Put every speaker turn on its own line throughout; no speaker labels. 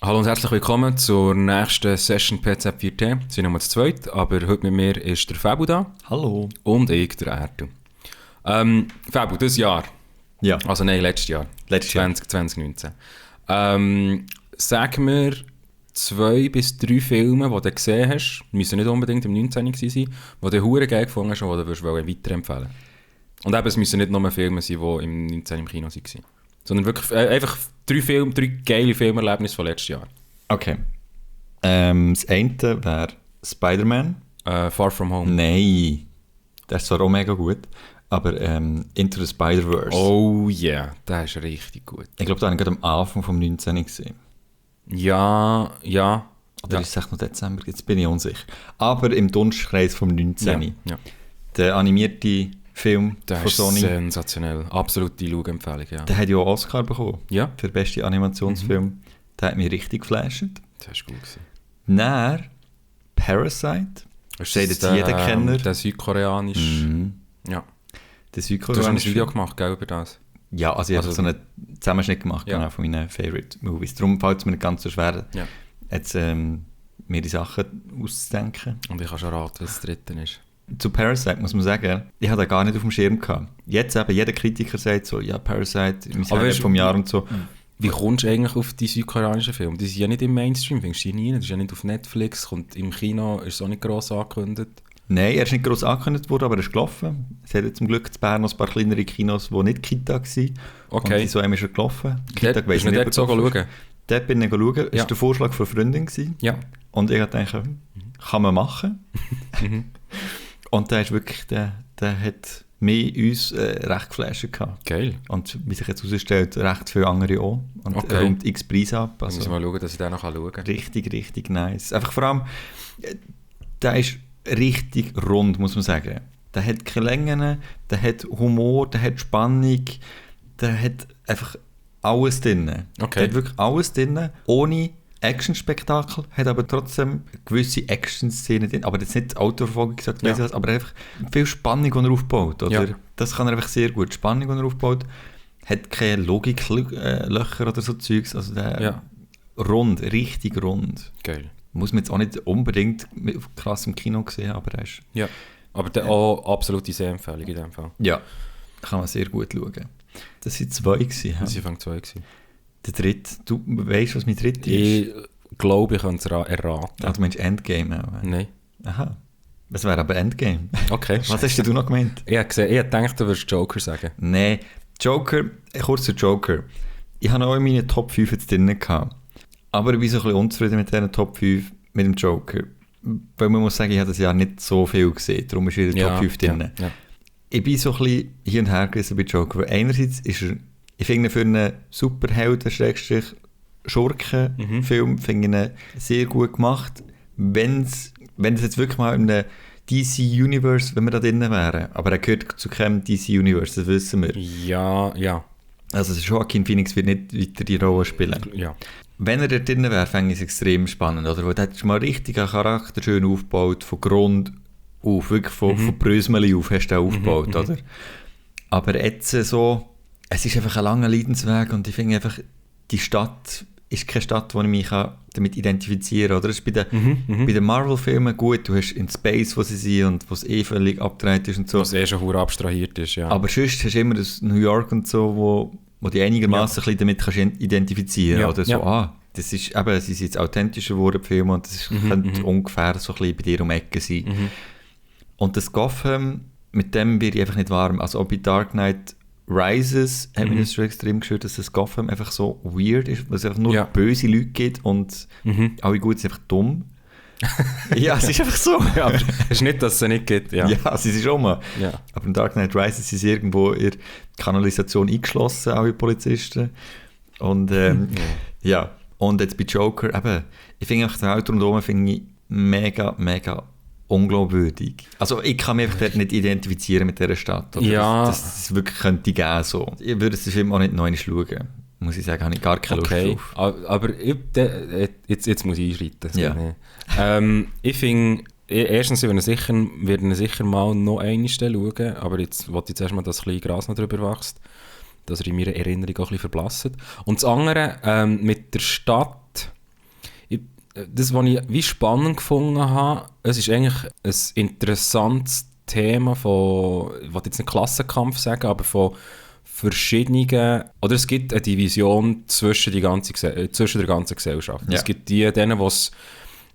Hallo und herzlich willkommen zur nächsten Session PZ 4T. Wir sind nochmal zu zweit, aber heute mit mir ist der Fabu da.
Hallo.
Und ich, der Erdo. Fabu, dieses Jahr.
Ja.
Also nein, letztes Jahr. 2019. Sag mir 2 bis 3 Filme, die du gesehen hast, müssen nicht unbedingt im 19. sein, die du hure geil gefunden hast und die du weiterempfehlen. Und eben, es müssen nicht nur Filme sein, die im 19. im Kino waren. Sondern wirklich einfach 3 geile Filmerlebnisse von letztes Jahr.
Okay. Das eine wäre Spider-Man.
Far From Home.
Nein. Das ist zwar auch mega gut, aber Into the Spider-Verse.
Oh yeah, das ist richtig gut.
Ich glaube, da habe ich gerade am Anfang vom 19. gesehen.
Ja.
Oder ist es echt noch Dezember? Jetzt bin ich unsicher. Aber im Dunstkreis vom 19.
Ja.
Der animierte Film
das
von Sony.
Das ist sensationell. Absolute Schau-Empfehlung, ja.
Der hat ja auch Oscar bekommen.
Ja.
Für den besten Animationsfilm. Der hat mich richtig geflasht.
Das war gut gewesen.
Dann Parasite.
Das
sagt jetzt jeder Kenner.
Der südkoreanische. Ja.
Der
Du
südkoreanische.
hast ein Video gemacht, gell, über das?
Ja, also ich habe so einen Zusammenschnitt gemacht genau, von meinen Favorite Movies. Darum fällt es mir nicht ganz so schwer, jetzt mir die Sachen auszudenken.
Und ich kann schon raten, was das dritte ist.
Zu Parasite muss man sagen, ich hatte gar nicht auf dem Schirm gehabt. Jetzt eben, jeder Kritiker sagt so, ja, Parasite, im Highlight vom Jahr und so.
Wie kommst du eigentlich auf die südkoreanischen Filme? Die sind ja nicht im Mainstream, findest du die nie? Das ist ja nicht auf Netflix, kommt im Kino, ist es auch nicht gross angekündigt.
Nein, er ist nicht gross angekündigt worden, aber er ist gelaufen. Es hat ja zum Glück in Bern noch ein paar kleinere Kinos, die nicht Kita waren.
Okay.
Und die so ist er gelaufen. Kita
Bist du dort so schauen?
Dort bin ich schauen. Das
Ja.
war der Vorschlag von einer Freundin gewesen.
Ja.
Und ich dachte, kann man machen. Und der ist wirklich, der hat uns recht geflasht gehabt.
Geil.
Und wie sich jetzt herausstellt, recht viele andere auch. Und er räumt x Preise ab.
Also, muss mal schauen, dass ich den noch schauen kann.
Richtig, richtig nice. Einfach vor allem, der ist richtig rund, muss man sagen. Der hat keine Längen, der hat Humor, der hat Spannung, der hat einfach alles drin.
Okay.
Der hat wirklich alles drin, ohne Action-Spektakel, hat aber trotzdem gewisse Action-Szenen drin. Aber jetzt nicht Autoverfolgung gesagt, weiss ich was, aber einfach viel Spannung, die er aufbaut. Oder?
Ja.
Das kann er einfach sehr gut. Spannung, die er aufbaut, hat keine Logiklöcher oder so Zeugs. Also der rund, richtig rund.
Geil.
Muss man jetzt auch nicht unbedingt krass im Kino sehen, aber er ist...
Ja, aber auch absolute Sehempfehlung in dem Fall.
Ja, kann man sehr gut schauen. Das waren 2 gewesen.
Das waren 2 gewesen.
Der dritte, du weißt, was mein dritter ist?
Ich glaube, ich kann es erraten.
Ah, du meinst Endgame auch?
Nein.
Aha. Das wäre aber Endgame.
Okay.
Was hast du noch gemeint?
Ich habe gedacht, du würdest Joker sagen.
Nein, Joker, kurz zu Joker. Ich habe auch in meinen Top 5 jetzt drin gehabt. Aber ich bin so ein bisschen unzufrieden mit diesen Top 5 mit dem Joker. Weil man muss sagen, ich habe das Jahr nicht so viel gesehen. Darum ist er in der Top 5 drin.
Ja.
Ich bin so ein bisschen hin und her gerissen bei Joker. Weil einerseits ist er, ich finde für einen Superhelden-Schurken-Film finde ich ihn sehr gut gemacht. Wenn es jetzt wirklich mal in einem DC-Universe, wenn wir da drin wären. Aber er gehört zu keinem DC-Universe, das wissen wir.
Ja.
Also Joaquin Phoenix wird nicht weiter die Rolle spielen.
Ja.
Wenn er da drin wäre, fände ich es extrem spannend. Oder? Weil der hat mal richtig einen Charakter schön aufgebaut, von Grund auf, wirklich von Brösmeli auf hast du aufgebaut. Oder? Aber jetzt so, es ist einfach ein langer Leidensweg und ich finde einfach, die Stadt ist keine Stadt, wo ich mich damit identifizieren kann. Oder? Das ist bei den Marvel-Filmen gut, du hast in Space, wo sie sind und wo es völlig abgedreht ist und so.
Was schon verdammt abstrahiert ist, ja.
Aber sonst hast du immer das New York und so, wo du einigermaßen ein bisschen damit kannst identifizieren kannst. Oder so, das ist eben, sie sind jetzt authentischer geworden, die Filme, und das könnte ungefähr so ein bisschen bei dir um die Ecke sein. Und das Gotham, mit dem werde ich einfach nicht warm. Also auch bei Dark Knight Rises hat mich das schon extrem gestört, dass das Gotham einfach so weird ist, weil es einfach nur böse Leute gibt und alle gut sind einfach dumm. Ja, es ist einfach so.
Ja, aber es ist nicht, dass es sie nicht gibt. Ja,
sie sind schon mal.
Ja.
Aber in Dark Knight Rises sind sie irgendwo in der Kanalisation eingeschlossen, alle Polizisten. Und ja, und jetzt bei Joker, eben, ich finde einfach den Welt rundherum finde ich mega, mega unglaubwürdig. Also ich kann mich einfach dort nicht identifizieren mit dieser Stadt. Oder?
Ja.
Das wirklich könnte geben so. Ich würde den Film auch nicht neu schauen. Muss ich sagen, habe ich gar keine Lust drauf.
Aber jetzt muss ich einschreiten.
Ja.
Ich finde, erstens werden wir sicher mal noch einmal schauen, aber jetzt wollte ich zuerst mal, dass das kleine Gras noch drüber wächst. dass er in meiner Erinnerung auch ein bisschen verblasst. Und das andere, mit der Stadt, das, was ich wie spannend gefunden habe, es ist eigentlich ein interessantes Thema von, ich will jetzt nicht Klassenkampf sagen, aber von verschiedenen, oder es gibt eine Division zwischen der ganzen Gesellschaft. Ja. Es gibt denen, wo es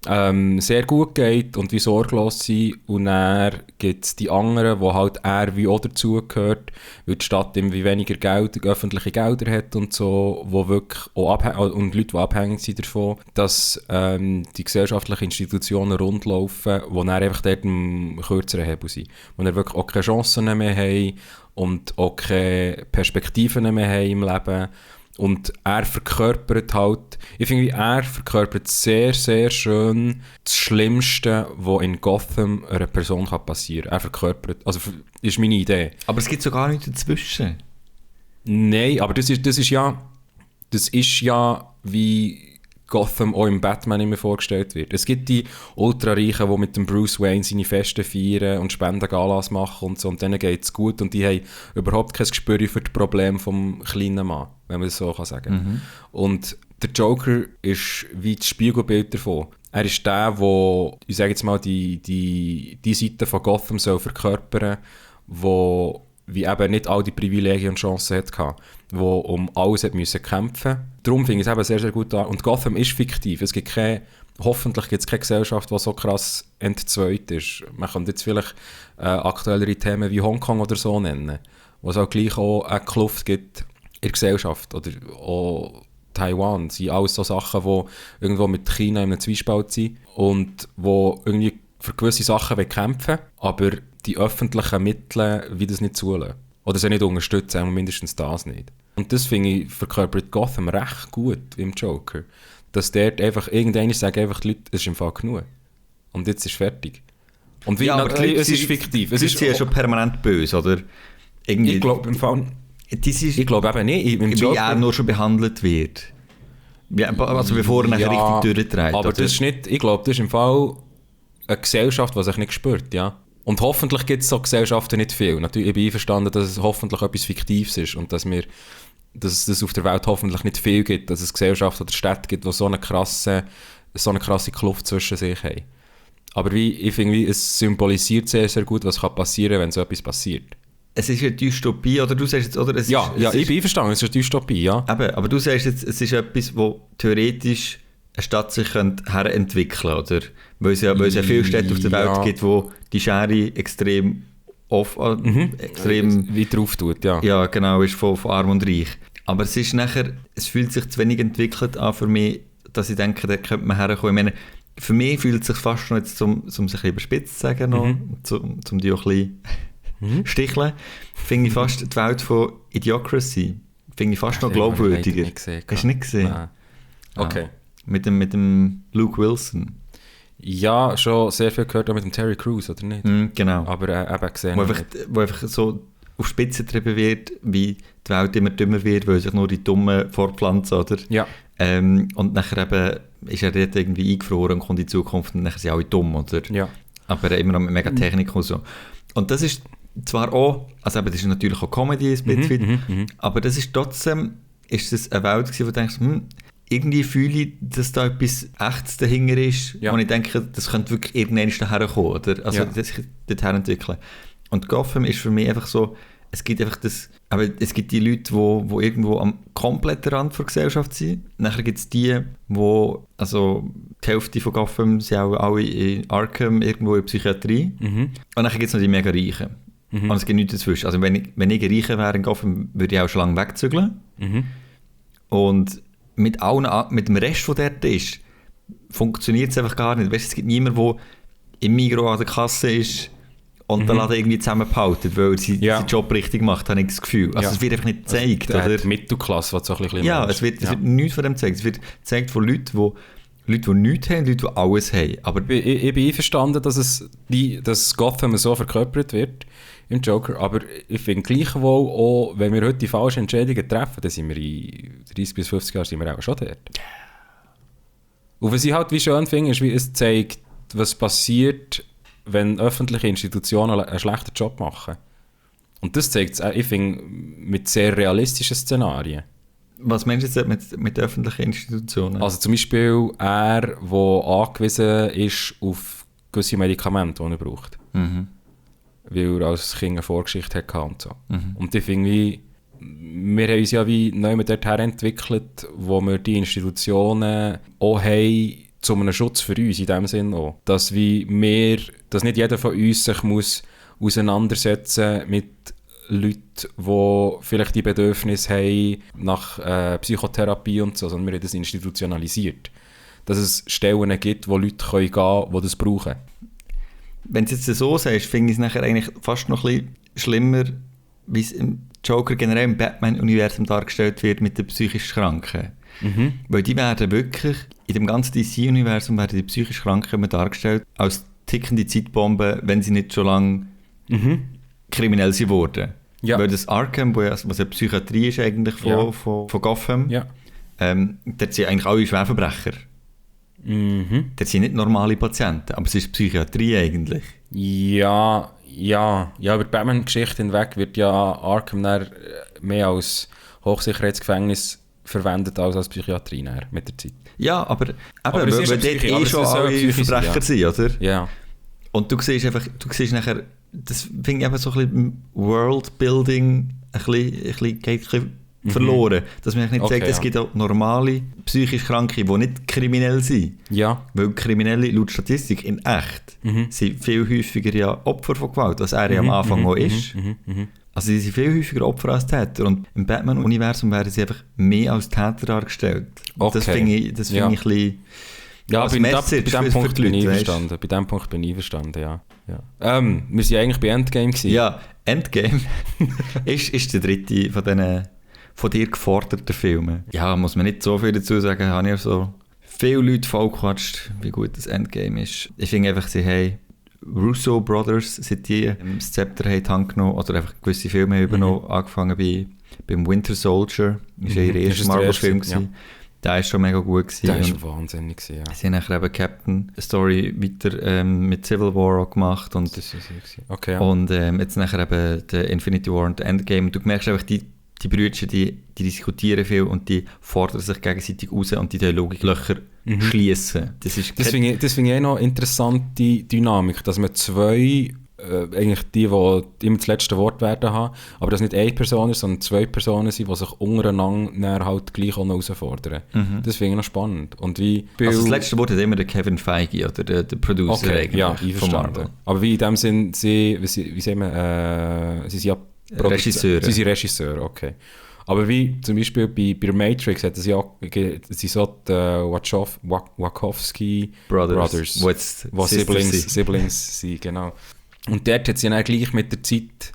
sehr gut geht und wie sorglos sind, und dann gibt es die anderen, wo halt er wie auch dazugehört, weil die Stadt irgendwie weniger Geld, öffentliche Gelder hat und so, wo wirklich auch und Leute, die abhängig sind davon, dass die gesellschaftlichen Institutionen rundlaufen, wo dann einfach dort im kürzeren Hebel sind, wo dann wirklich auch keine Chancen mehr haben und auch keine Perspektiven mehr haben im Leben. Und er verkörpert halt, ich finde, er verkörpert sehr, sehr schön das Schlimmste, was in Gotham einer Person passieren kann. Er verkörpert, also ist meine Idee.
Aber es gibt so gar nichts dazwischen.
Nein, aber das ist ja wie Gotham auch im Batman immer vorgestellt wird. Es gibt die Ultrareichen, die mit dem Bruce Wayne seine Feste feiern und Spendengalas machen und so, und denen geht es gut und die haben überhaupt kein Gespür für die Probleme vom kleinen Mann, wenn man das so sagen kann. Mhm. Und der Joker ist wie das Spiegelbild davon. Er ist der, ich sage jetzt mal, die Seite von Gotham soll verkörpern, wo wie eben nicht all die Privilegien und Chancen hatte, wo um alles müssen kämpfen. Darum finde ich es eben sehr, sehr gut an. Und Gotham ist fiktiv. Es gibt hoffentlich gibt es keine Gesellschaft, die so krass entzweit ist. Man kann jetzt vielleicht aktuellere Themen wie Hongkong oder so nennen, wo es auch gleich auch eine Kluft gibt in der Gesellschaft. Oder auch Taiwan. Das sind alles so Sachen, die irgendwo mit China in einem Zwiespalt sind und wo irgendwie für gewisse Sachen kämpfen, aber die öffentlichen Mittel wie das nicht zulassen. Oder sie nicht unterstützen, mindestens das nicht. Und das finde ich verkörpert Gotham recht gut im Joker. Dass dort einfach irgendwann sagen einfach die Leute, es ist im Fall genug. Und jetzt ist fertig. Und wie natürlich, es ist fiktiv. Es ist ja schon permanent böse, oder? Irgendwie, ich glaube im Fall... Ich glaube eben nicht.
Wie er nur schon behandelt wird. Also bevor er nachher richtig durchtreibt.
Aber das ist nicht... Ich glaube, das ist im Fall eine Gesellschaft, die sich nicht spürt, ja. Und hoffentlich gibt es so Gesellschaften nicht viel. Natürlich, ich bin einverstanden, dass es hoffentlich etwas Fiktives ist und dass es auf der Welt hoffentlich nicht viel gibt, dass es Gesellschaften oder Städte gibt, die so eine krasse Kluft zwischen sich haben. Aber ich finde, es symbolisiert sehr, sehr gut, was passieren kann, wenn so etwas passiert.
Es ist eine Dystopie, oder du sagst jetzt... Oder
ich bin einverstanden, es ist eine Dystopie, ja.
Eben, aber du sagst jetzt, es ist etwas, wo theoretisch eine Stadt sich herentwickeln könnte, oder? Weil es ja viele Städte auf der Welt gibt, wo die Schere extrem
weit drauf tut, ja.
Ja, genau, ist von Arm und Reich. Aber es fühlt sich zu wenig entwickelt an für mich, dass ich denke, da könnte man herkommen. Ich meine, für mich fühlt es sich fast noch, jetzt, um es ein bisschen überspitzt zu sagen, zum die auch ein bisschen sticheln, finde ich fast die Welt von Idiocracy finde ich fast noch glaubwürdiger. Hast du nicht gesehen?
Nein. Okay.
Mit dem Luke Wilson.
Ja, schon sehr viel gehört auch mit dem Terry Crews, oder nicht?
Genau.
Aber eben gesehen.
Wo einfach so auf Spitze getrieben wird, wie die Welt immer dümmer wird, weil sich nur die Dummen fortpflanzen, oder?
Ja.
Und nachher eben ist er dort irgendwie eingefroren und kommt in die Zukunft und nachher sind alle dumm, oder?
Ja.
Aber immer noch mit mega Technik und so. Und das ist zwar auch, also eben, das ist natürlich auch Comedy ein bisschen, aber das ist trotzdem, ist das eine Welt gewesen, wo du denkst, irgendwie fühle ich, dass da etwas Echtes dahinter ist, wo ich denke, das könnte wirklich irgendwann daher kommen, oder? Also das sich dorthin entwickeln. Und Gotham ist für mich einfach so, es gibt einfach das, aber es gibt die Leute, die irgendwo am kompletten Rand der Gesellschaft sind. Nachher gibt es die, also die Hälfte von Gotham sind auch alle in Arkham, irgendwo in der Psychiatrie. Und nachher gibt es noch die mega Reichen. Und es gibt nichts dazwischen. Also wenn ich ein Reicher wäre in Gotham, würde ich auch schon lange wegzügeln. Und mit dem Rest, der dort ist, funktioniert es einfach gar nicht. Weißt, es gibt niemanden, der im Migros an der Kasse ist und den Laden irgendwie zusammenbehalten, weil sie seinen Job richtig macht, habe ich das Gefühl. Also es wird einfach nicht gezeigt.
Also die Mittelklasse, was so ein bisschen
es wird nichts von dem gezeigt. Es wird gezeigt von Leuten, die nichts haben, Leute, die alles haben. Aber
ich bin einverstanden, dass Gotham so verkörpert wird im Joker, aber ich finde gleichwohl auch, wenn wir heute die falschen Entscheidungen treffen, dann sind wir in 30 bis 50 Jahren sind wir auch schon dort. Und was ich halt wie schön finde, ist, wie es zeigt, was passiert, wenn öffentliche Institutionen einen schlechten Job machen. Und das zeigt es, ich finde, mit sehr realistischen Szenarien.
Was meinst du jetzt mit öffentlichen Institutionen?
Also zum Beispiel er, der angewiesen ist auf gewisse Medikamente, die er braucht.
Mhm.
Weil er als Kind eine Vorgeschichte hatte und so. Mhm. Und ich finde, wir haben uns ja wie neu dorthin entwickelt, wo wir die Institutionen auch haben, zu einem Schutz für uns in dem Sinne auch. Dass nicht jeder von uns sich muss auseinandersetzen mit Leuten, die vielleicht die Bedürfnisse haben nach Psychotherapie und so, sondern wir haben das institutionalisiert. Dass es Stellen gibt, wo Leute gehen können, die das brauchen.
Wenn du es jetzt so sagst, finde ich es nachher eigentlich fast noch ein bisschen schlimmer, wie es im Joker generell im Batman-Universum dargestellt wird mit den psychisch Kranken. Mhm. Weil die werden wirklich, in dem ganzen DC-Universum werden die psychisch Kranken immer dargestellt als tickende Zeitbomben, wenn sie nicht schon lange kriminell sind worden. Ja. Weil das Arkham, was eine Psychiatrie ist eigentlich von Gotham, dort sind eigentlich alle Schwerverbrecher. Mhm. Das sind nicht normale Patienten, aber es ist Psychiatrie eigentlich.
Ja, über die Batman-Geschichte hinweg wird ja Arkham mehr als Hochsicherheitsgefängnis verwendet als Psychiatrie mit der Zeit.
Ja, aber weil dort schon alle Verbrecher sind, oder?
Ja.
Und du siehst nachher, das finde ich eben so ein bisschen Worldbuilding geht verloren. Dass man nicht sagt, es gibt auch normale psychisch Kranke, die nicht kriminell sind.
Ja.
Weil Kriminelle laut Statistik in echt sind viel häufiger ja Opfer von Gewalt, was er ja am Anfang auch ist. Also sie sind viel häufiger Opfer als Täter. Und im Batman-Universum werden sie einfach mehr als Täter dargestellt. Okay. Das finde ich ein bisschen...
Ja, bei diesem Punkt bin ich einverstanden. Bei diesem Punkt bin ich einverstanden, ja. Wir waren eigentlich bei Endgame gewesen.
Ja, Endgame ist der dritte von dir geforderten Filme. Ja, muss man nicht so viel dazu sagen. Habe ich so viele Leute vollgequatscht, wie gut das Endgame ist. Ich finde einfach, sie haben Russo Brothers, seit die das Zepter haben Hand genommen, oder einfach gewisse Filme haben übernommen, angefangen beim Winter Soldier. Das war ihr erster Marvel-Film. Ja. Der war schon mega gut gewesen.
Der war schon wahnsinnig gewesen, ja.
Sie haben nachher eben Captain Story weiter mit Civil War auch gemacht. Und,
das ist okay, ja.
Und jetzt nachher eben der Infinity War und Endgame. Und du merkst einfach, die Brüder, die diskutieren viel und die fordern sich gegenseitig raus und die Logiklöcher schließen. Das
finde ich auch noch eine interessante Dynamik, dass man zwei, eigentlich die immer das letzte Wort werden haben, aber dass nicht eine Person ist, sondern zwei Personen sind, die sich untereinander halt gleich auch noch herausfordern. Das finde ich noch spannend. Und
also das letzte Wort hat immer der Kevin Feige oder der Producer eigentlich
von Marvel. Aber wie in dem Sinn, sie sind ja
Regisseure.
Sie sind Regisseure, okay. Aber wie zum Beispiel bei Matrix hat es ja sie so die Wachowski Brothers wo Siblings sind, genau. Und dort hat es ja dann gleich mit der Zeit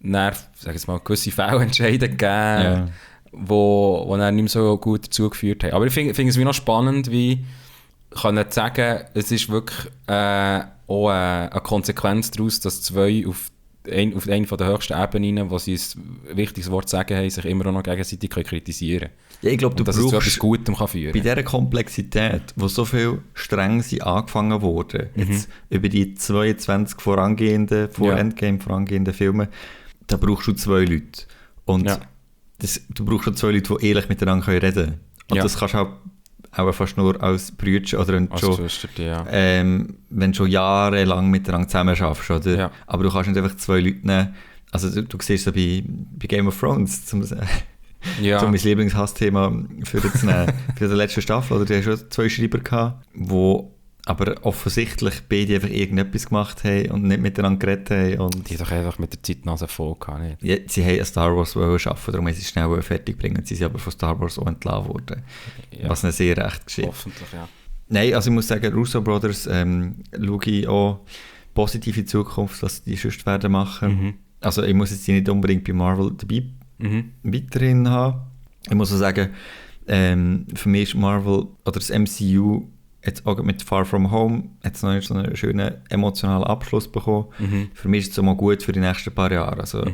gewisse Fehlentscheide gegeben, wo dann nicht mehr so gut dazu geführt haben. Aber ich finde es wie noch spannend, wie können sagen, es ist wirklich auch eine Konsequenz daraus, dass zwei auf einer der höchsten Ebenen, wo sie ein wichtiges Wort sagen haben, sich immer noch gegenseitig kritisieren können.
Ja, ich glaube, du brauchst
zu etwas Gutem führen.
Bei dieser Komplexität, wo so viel streng sie angefangen wurden, jetzt über die 22 Endgame vorangehenden Filme, da brauchst du zwei Leute. Und du brauchst schon zwei Leute, die ehrlich miteinander reden können. Und das kannst du auch fast nur als Brüder oder wenn du schon jahrelang miteinander zusammen schaffst, oder? Ja. Aber du kannst nicht einfach zwei Leute nehmen. Also du siehst es bei Game of Thrones, um mein Lieblingshassthema zu nehmen. Für die letzte Staffel, oder? Die haben schon zwei Schreiber gehabt, die aber offensichtlich beide einfach irgendetwas gemacht haben und nicht miteinander geredet haben. Und
die haben doch einfach mit der Zeit Nase voll gehabt, nicht?
Ja, sie haben Star Wars arbeiten, darum haben sie schnell fertig bringen. Sie sind aber von Star Wars auch entlassen worden. Ja. Was eine sehr recht Geschichte.
Hoffentlich, ja.
Nein, also ich muss sagen, Russo Brothers schaue ich auch positiv in die Zukunft, dass die sonst werden machen. Also ich muss jetzt nicht unbedingt bei Marvel dabei weiterhin haben. Ich muss auch sagen, für mich ist Marvel oder das MCU jetzt auch mit Far From Home hat es noch nicht so einen schönen emotionalen Abschluss bekommen. Für mich ist es auch mal gut für die nächsten paar Jahre. Also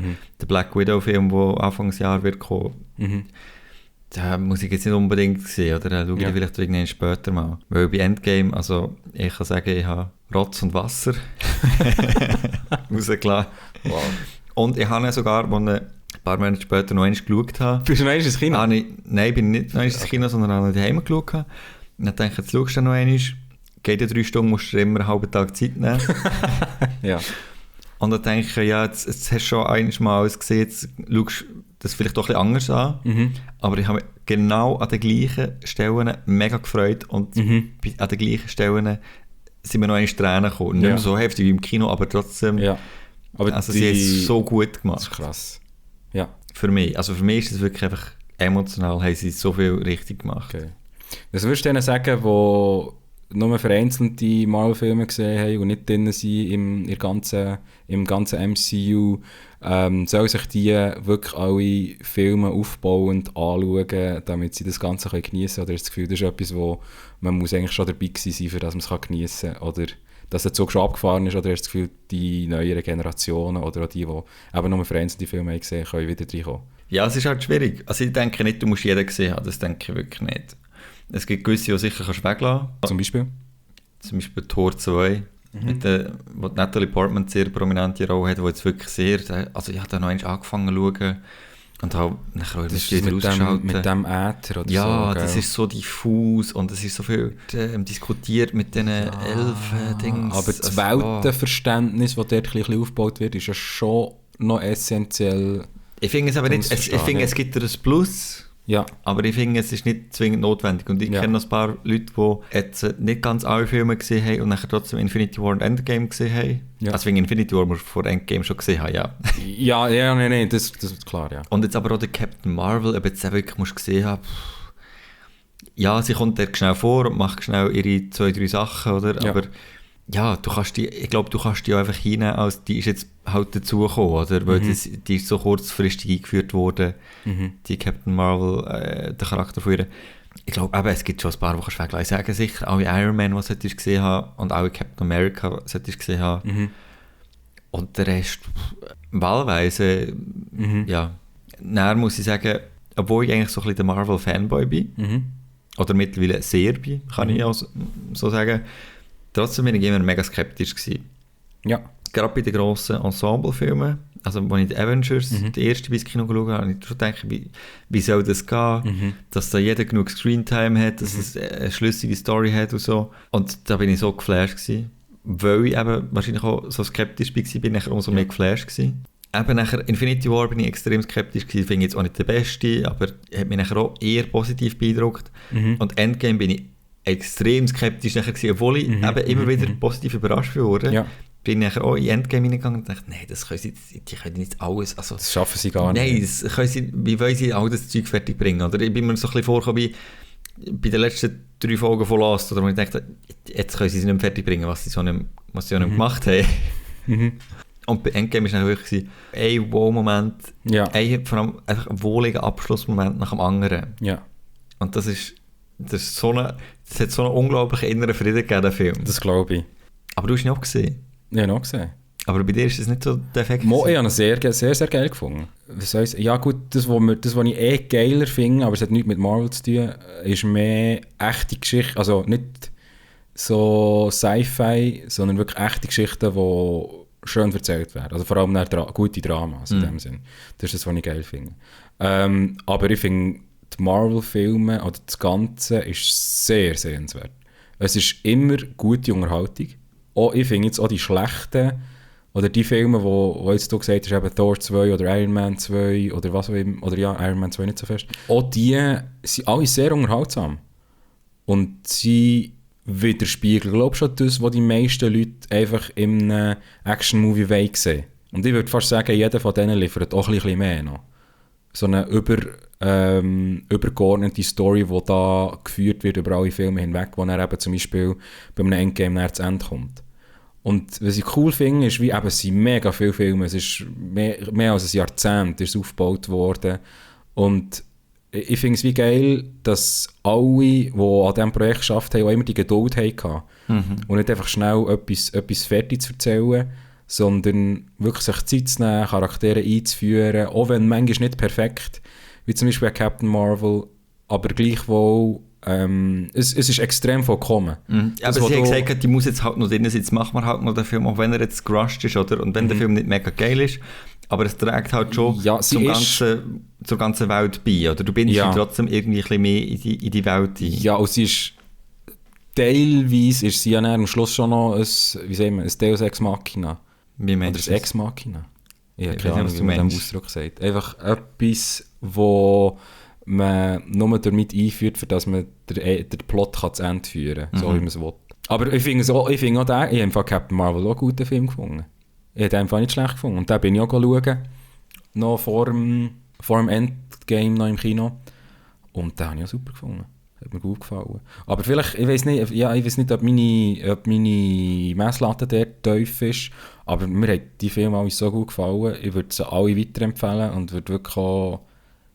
der Black Widow-Film, der Anfangsjahr wird kommen, den muss ich jetzt nicht unbedingt sehen, oder? Den schaue ich vielleicht irgendwann später mal. Weil bei Endgame, also ich kann sagen, ich habe Rotz und Wasser rausgelassen.
Wow.
Und ich habe ihn sogar, als ich ein paar Monate später noch einmal geschaut habe.
Bist du noch einmal ins Kino?
Nein, bin nicht noch einmal ins Kino, sondern habe daheim geschaut. Und dann dachte ich, jetzt schaust du noch einmal. Geht ja 3 Stunden, musst du immer einen halben Tag Zeit nehmen.
Ja.
Und dann denke ich, ja, jetzt hast du schon einmal alles gesehen, jetzt schaust du das vielleicht doch ein bisschen anders an.
Mhm.
Aber ich habe mich genau an den gleichen Stellen mega gefreut und an den gleichen Stellen sind mir noch einmal Tränen gekommen. Nicht mehr so heftig wie im Kino, aber trotzdem.
Ja. Aber
also sie haben es so gut gemacht.
Das ist krass. Ja.
Für mich. Also für mich ist es wirklich einfach emotional, haben sie so viel richtig gemacht.
Okay. Was würdest du denen sagen, die nur vereinzelte Marvel-Filme gesehen haben und nicht drin sind im ganzen MCU, sollen sich die wirklich alle Filme aufbauend anschauen, damit sie das Ganze geniessen können? Oder ist das Gefühl, das ist etwas, wo man muss eigentlich schon dabei gewesen sein, für das man es geniessen kann? Oder dass der Zug schon abgefahren ist? Oder hast du das Gefühl, die neueren Generationen oder auch die eben nur vereinzelte Filme haben gesehen, können wieder reinkommen?
Ja, es ist halt schwierig. Also ich denke nicht, du musst jeden gesehen haben, das denke ich wirklich nicht. Es gibt gewisse, die sicher kannst weglassen.
Zum Beispiel?
Zum Beispiel Tor 2, wo Natalie Portman eine sehr prominente Rolle hat, wo jetzt wirklich sehr... Also ich habe da noch einmal angefangen zu schauen und habe nachher auch
das wieder ausgeschaltet. Mit dem Äther oder
ja,
so,
das ist so diffus und es ist so viel diskutiert mit diesen Elfen-Dings.
Aber das Weltenverständnis, das dort ein bisschen aufgebaut wird, ist ja schon noch essentiell.
Ich finde es aber nicht... Ich finde, es gibt ein Plus...
Ja.
Aber ich finde, es ist nicht zwingend notwendig. Und ich kenne noch ein paar Leute, die jetzt nicht ganz alle Filme gesehen haben und nachher trotzdem Infinity War und Endgame gesehen haben. Ja. Also wegen Infinity War muss vor Endgame schon gesehen haben, ja.
Nein, das ist klar, ja.
Und jetzt aber auch der Captain Marvel, ob jetzt wirklich musst gesehen haben. Ja, sie kommt dort schnell vor und macht schnell ihre 2-3 Sachen, oder? Ja. Aber ja, ich glaube, du kannst die einfach hinnehmen, als die ist jetzt halt dazugekommen, oder? Weil die ist so kurzfristig eingeführt worden, die Captain Marvel, der Charakter von ihr. Ich glaube, es gibt schon ein paar, die kannst du weglassen. Ich sage sicher, alle Iron Man, die solltest du gesehen haben, und alle Captain America solltest du gesehen haben. Und der Rest, wahlweise, ja. Dann muss ich sagen, obwohl ich eigentlich so ein bisschen der Marvel-Fanboy bin, oder mittlerweile sehr bin, kann ich auch so sagen, trotzdem bin ich immer mega skeptisch gewesen.
Ja.
Gerade bei den grossen Ensemble-Filmen, also als ich die Avengers, die erste bis Kino geschaut habe, habe ich schon gedacht, wie soll das gehen, dass da jeder genug Screentime hat, dass es eine schlüssige Story hat und so. Und da bin ich so geflasht gewesen, weil ich eben wahrscheinlich auch so skeptisch war, bin ich nachher umso mehr geflasht gewesen. Eben nachher Infinity War bin ich extrem skeptisch gewesen, finde ich jetzt auch nicht der Beste, aber hat mich nachher auch eher positiv beeindruckt. Und Endgame bin ich extrem skeptisch nachher gewesen, obwohl ich eben immer wieder positiv überrascht wurde. Ja. Bin ich nachher auch in Endgame hineingegangen und dachte, nein, die können nicht alles. Also,
das schaffen sie gar nicht.
Nein, wie wollen sie all das Zeug fertig bringen? Oder ich bin mir so ein bisschen vorgekommen wie bei den letzten 3 Folgen von Lost, oder wo ich dachte, jetzt können sie es nicht mehr fertig bringen, was sie nicht gemacht haben. Und bei Endgame war es wirklich ein Wow-Moment, vor allem einfach ein wohliger Abschlussmoment nach dem anderen.
Ja.
Und das hat so einen unglaublichen inneren Frieden gegeben, der Film.
Das glaube ich.
Aber du hast ihn auch gesehen?
Ja, noch gesehen.
Aber bei dir ist es nicht so defekt?
Ich habe ihn sehr, sehr, sehr geil gefunden. Was soll ich sagen? Ja gut, das, was ich geiler finde, aber es hat nichts mit Marvel zu tun, ist mehr echte Geschichte, also nicht so Sci-Fi, sondern wirklich echte Geschichten, die schön erzählt werden. Also vor allem gute Dramas in dem Sinn. Das ist das, was ich geil finde. Aber ich finde, die Marvel-Filme oder das Ganze ist sehr sehenswert. Es ist immer gute Unterhaltung. Auch, ich finde jetzt auch die schlechten oder die Filme, wo jetzt du gesagt hast, eben Thor 2 oder Iron Man 2 oder was auch immer, oder ja, Iron Man 2 nicht so fest. Auch die sind alle sehr unterhaltsam. Und sie widerspiegeln, glaube ich, schon das, was die meisten Leute einfach in einem Action-Movie sehen. Und ich würde fast sagen, jeder von denen liefert auch ein bisschen mehr noch. So eine übergeordnete Story, die da geführt wird über alle Filme hinweg, wo dann eben zum Beispiel bei einem Endgame näher zu Ende kommt. Und was ich cool finde, ist, wie eben, es sind mega viele Filme, es ist mehr als ein Jahrzehnt ist aufgebaut worden. Und ich finde es wie geil, dass alle, die an diesem Projekt geschafft haben, auch immer die Geduld hatten. Und nicht einfach schnell etwas fertig zu erzählen, sondern wirklich sich Zeit zu nehmen, Charaktere einzuführen, auch wenn manchmal nicht perfekt, wie zum Beispiel Captain Marvel, aber gleichwohl es ist extrem vollkommen.
Aber sie hat gesagt, die muss jetzt halt noch drin sein, jetzt machen wir halt noch den Film, auch wenn er jetzt gerusht ist, oder? Und wenn der Film nicht mega geil ist, aber es trägt halt schon zur ganzen Welt bei, oder? Du bindest trotzdem irgendwie ein bisschen mehr in die Welt ein.
Ja, und sie ist teilweise ist sie ja am Schluss schon noch ein Deus Ex Machina.
Wie meinst
du das? Oder ein Ex Machina. Ich habe keine Ahnung, wie man dem Ausdruck sagt. Einfach etwas, wo man nur damit einführt, für dass man den Plot zu Ende führen kann, so wie man es will. Aber ich finde auch ich habe Captain Marvel auch einen guten Film gefunden. Ich habe den einfach nicht schlecht gefunden. Und den bin ich auch schauen, noch vor dem Endgame noch im Kino. Und den habe ich auch super gefunden. Hat mir gut gefallen. Aber vielleicht, ich weiß nicht, ob meine Messlatte dort tief ist, aber mir hat die Filme alle so gut gefallen. Ich würde sie alle weiterempfehlen und würde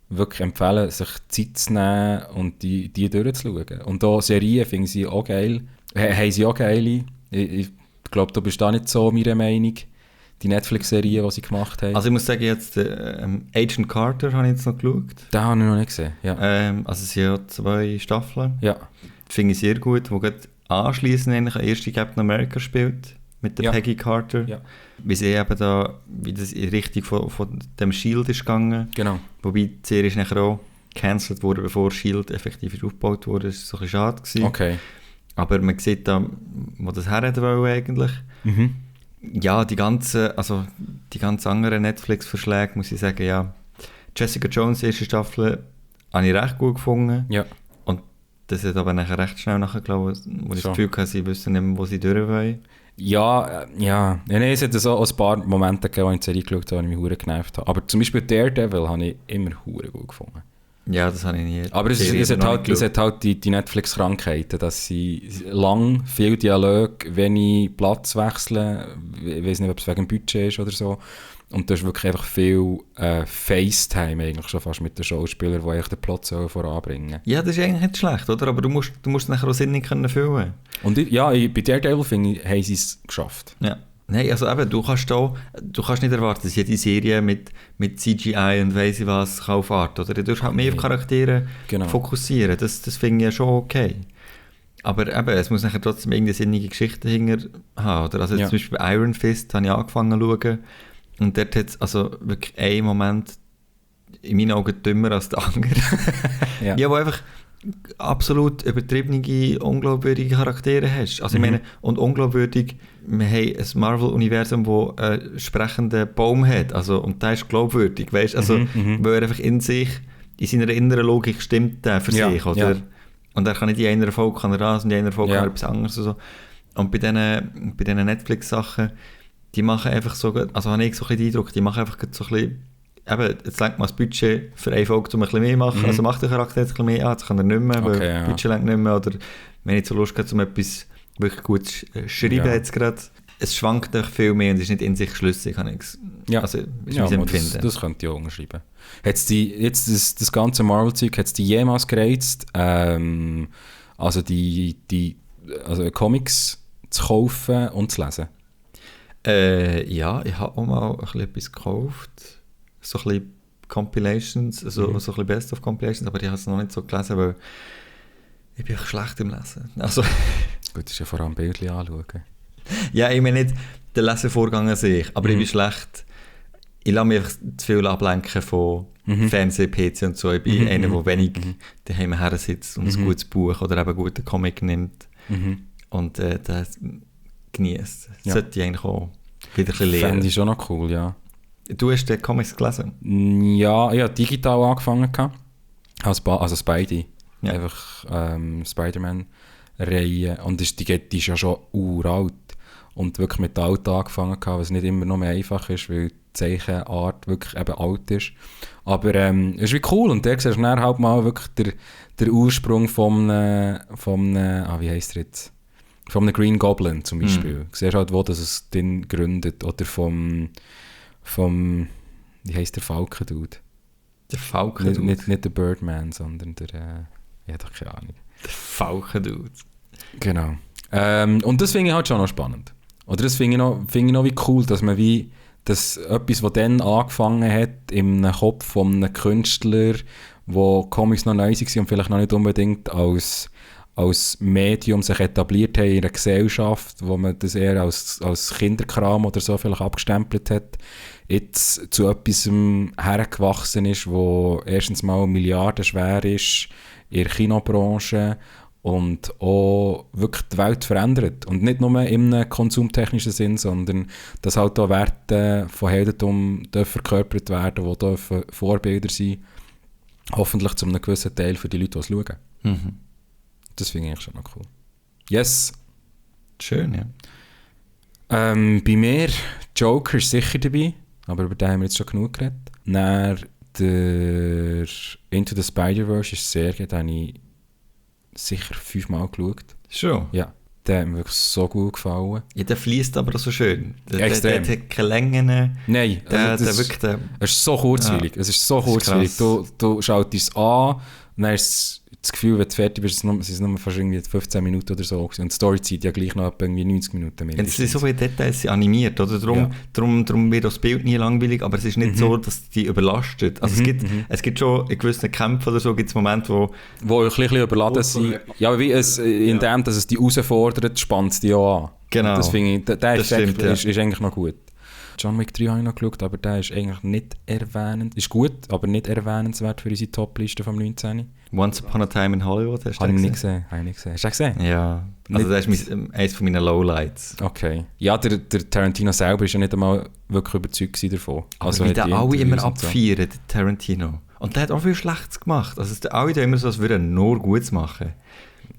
wirklich empfehlen, sich Zeit zu nehmen und die durchzuschauen. Und auch Serien finde ich auch geil. Haben sie auch geile. Ich glaube, du bist da nicht so meiner Meinung. Die Netflix-Serie, die sie gemacht haben.
Also ich muss sagen, jetzt Agent Carter habe ich jetzt noch geschaut.
Den habe ich noch nicht gesehen, ja.
Also es sind ja 2 Staffeln.
Ja.
Finde ich sehr gut, wo gerade anschliessend eigentlich eine erste Captain America spielt, mit der Peggy Carter. Ja. Wie sie eben da, wie das in Richtung von dem S.H.I.E.L.D. ist gegangen.
Genau.
Wobei die Serie ist nachher auch gecancelt wurde, bevor S.H.I.E.L.D. effektiv aufgebaut wurde. Das war so ein bisschen schade gewesen.
Okay.
Aber man sieht da, wo das her wollte eigentlich.
Mhm.
Ja, die ganz anderen Netflix-Verschläge, muss ich sagen, ja. Jessica Jones, erste Staffel, habe ich recht gut gefunden.
Ja.
Und das hat aber nachher recht schnell nachgelaufen, wo ich das Gefühl hatte, sie wissen nicht mehr, wo sie durch wollen.
Ja. Es hat so ein paar Momente gegeben, wo ich die Serie geschaut habe, die mich verdammt genervt haben. Aber zum Beispiel Daredevil habe ich immer verdammt gut gefunden.
Ja, das habe ich nie.
Aber es hat halt die Netflix-Krankheiten, dass sie lang, viel Dialog, wenig Platz wechseln. Ich weiß nicht, ob es wegen dem Budget ist oder so. Und da ist wirklich einfach viel FaceTime eigentlich schon fast mit den Schauspielern, die eigentlich den Plot voranbringen sollen.
Ja, das ist eigentlich nicht schlecht, oder? Aber du musst nachher auch sinnig füllen.
Und bei Daredevil, finde ich, haben sie es geschafft.
Ja. Nein, also eben, du kannst nicht erwarten, dass jede Serie mit CGI und weiss ich was auffahrt, oder? Du musst halt mehr auf Charaktere fokussieren, das finde ich ja schon okay. Aber eben, es muss nachher trotzdem irgendeine sinnige Geschichte hinter haben, oder? Also zum Beispiel bei Iron Fist habe ich angefangen zu schauen und dort hat es also wirklich einen Moment in meinen Augen dümmer als der andere. Ja, wo einfach absolut übertriebene, unglaubwürdige Charaktere hast. Also ich meine, und unglaubwürdig, wir haben ein Marvel-Universum, das einen sprechenden Baum hat, also, und der ist glaubwürdig, weißt? Also, weil er einfach in seiner inneren Logik stimmt der für sich, oder? Ja. Und er kann nicht in einer Folge kann er das und in einer Folge kann er etwas anderes und so. Und bei diesen Netflix-Sachen, die machen einfach so, also habe ich so ein bisschen den Eindruck, die machen einfach so ein bisschen, eben, jetzt lenkt man das Budget für eine Folge, um ein bisschen mehr zu machen, also macht der Charakter jetzt ein bisschen mehr, jetzt kann er nicht mehr, weil das Budget lenkt nicht mehr, oder wenn ich so Lust habe, um etwas wirklich gut zu schreiben jetzt gerade, es schwankt doch viel mehr und ist nicht in sich schlüssig, kann ich also ist mein Empfinden.
Das könnte ich auch unterschreiben. Hat's jetzt das ganze Marvel-Zeug, hat es die jemals gereizt, also also Comics zu kaufen und zu lesen?
Ja, ich habe auch mal ein bisschen etwas gekauft, so ein bisschen Compilations, so ein bisschen Best of Compilations, aber ich habe es noch nicht so gelesen, weil ich bin schlecht im Lesen. Also
gut, das ist ja vor allem Bildchen anschauen.
Ja, ich meine nicht den Lesevorgang an sich, aber ich bin schlecht. Ich lasse mich einfach zu viel ablenken von Fernseh, PC und so. Ich bin einer, der wenig daheim her sitzt und ein gutes Buch oder eben einen guten Comic nimmt und das genießt. Das sollte ich eigentlich auch wieder ein bisschen lernen.
Fände ich schon noch cool, ja.
Du hast die Comics gelesen?
Ja, ich habe digital angefangen. Also Spidey. Ja. Einfach Spider-Man-Reihe. Und die ist ja schon uralt. Und wirklich mit der Alten angefangen, was nicht immer noch mehr einfach ist, weil die Zeichenart wirklich eben alt ist. Aber es ist wie cool. Und da siehst du dann halt mal wirklich der Ursprung vom wie heisst der jetzt? Vom Green Goblin zum Beispiel. Du siehst halt, wo das es den gründet. Oder vom wie heisst der Falken-Dude?
Der Falken-Dude?
Nicht der Birdman, sondern der, ich habe doch keine Ahnung.
Der Falken-Dude.
Genau. Und das finde ich halt schon noch spannend. Oder das finde ich noch wie cool, dass man wie das etwas, was dann angefangen hat, im Kopf von einem Künstler, wo Comics noch neu waren und vielleicht noch nicht unbedingt als Medium sich etabliert haben in einer Gesellschaft, wo man das eher als Kinderkram oder so vielleicht abgestempelt hat, jetzt zu etwas hergewachsen ist, wo erstens mal milliardenschwer ist in der Kinobranche und auch wirklich die Welt verändert. Und nicht nur in einem konsumtechnischen Sinn, sondern dass halt auch Werte von Heldentum verkörpert werden, die dürfen Vorbilder sein, hoffentlich zu einem gewissen Teil für die Leute, die es schauen.
Mhm.
Das finde ich eigentlich schon noch cool. Yes.
Schön, ja.
Bei mir, Joker ist sicher dabei, aber über den haben wir jetzt schon genug geredet. Dann der Into the Spider-Verse ist sehr gut, den habe ich sicher 5-mal geschaut.
Schon?
Ja, der hat mir wirklich so gut gefallen.
Ja, der fließt aber so schön.
Extrem.
Der hat keine Längen.
Nein,
der wirklich,
es ist so kurzweilig. Ja, es ist so kurzweilig. Du schaust es an, und dann ist das Gefühl, wenn du fertig bist, es ist nur fast irgendwie 15 Minuten oder so. Und die Storyzeit ja gleich noch irgendwie 90 Minuten mehr.
Es sind so viele Details animiert, oder? Darum wird das Bild nie langweilig, aber es ist nicht so, dass die überlastet. Also es gibt schon in gewissen Kämpfen oder so, gibt es Momente, wo
ein bisschen überladen sind. Ja, aber wie es, in dem, dass es die herausfordert, spannt es die auch an.
Genau.
Das finde ich, der Effekt
stimmt,
ist eigentlich noch gut. John Wick 3 habe ich noch geschaut, aber der ist eigentlich nicht erwähnend. Ist gut, aber nicht erwähnenswert für unsere Top-Liste vom 19.
Once Upon a Time in Hollywood, hast du
Habe ich nicht gesehen. Hast du den gesehen?
Ja, also das ist eines von meinen Lowlights.
Okay. Ja, der Tarantino selber ist ja nicht einmal wirklich überzeugt davon.
Aber
also
wie der alle immer abfeiern, der Tarantino. Und der hat auch viel Schlechtes gemacht. Also alle tun immer so, als würde er nur Gutes machen.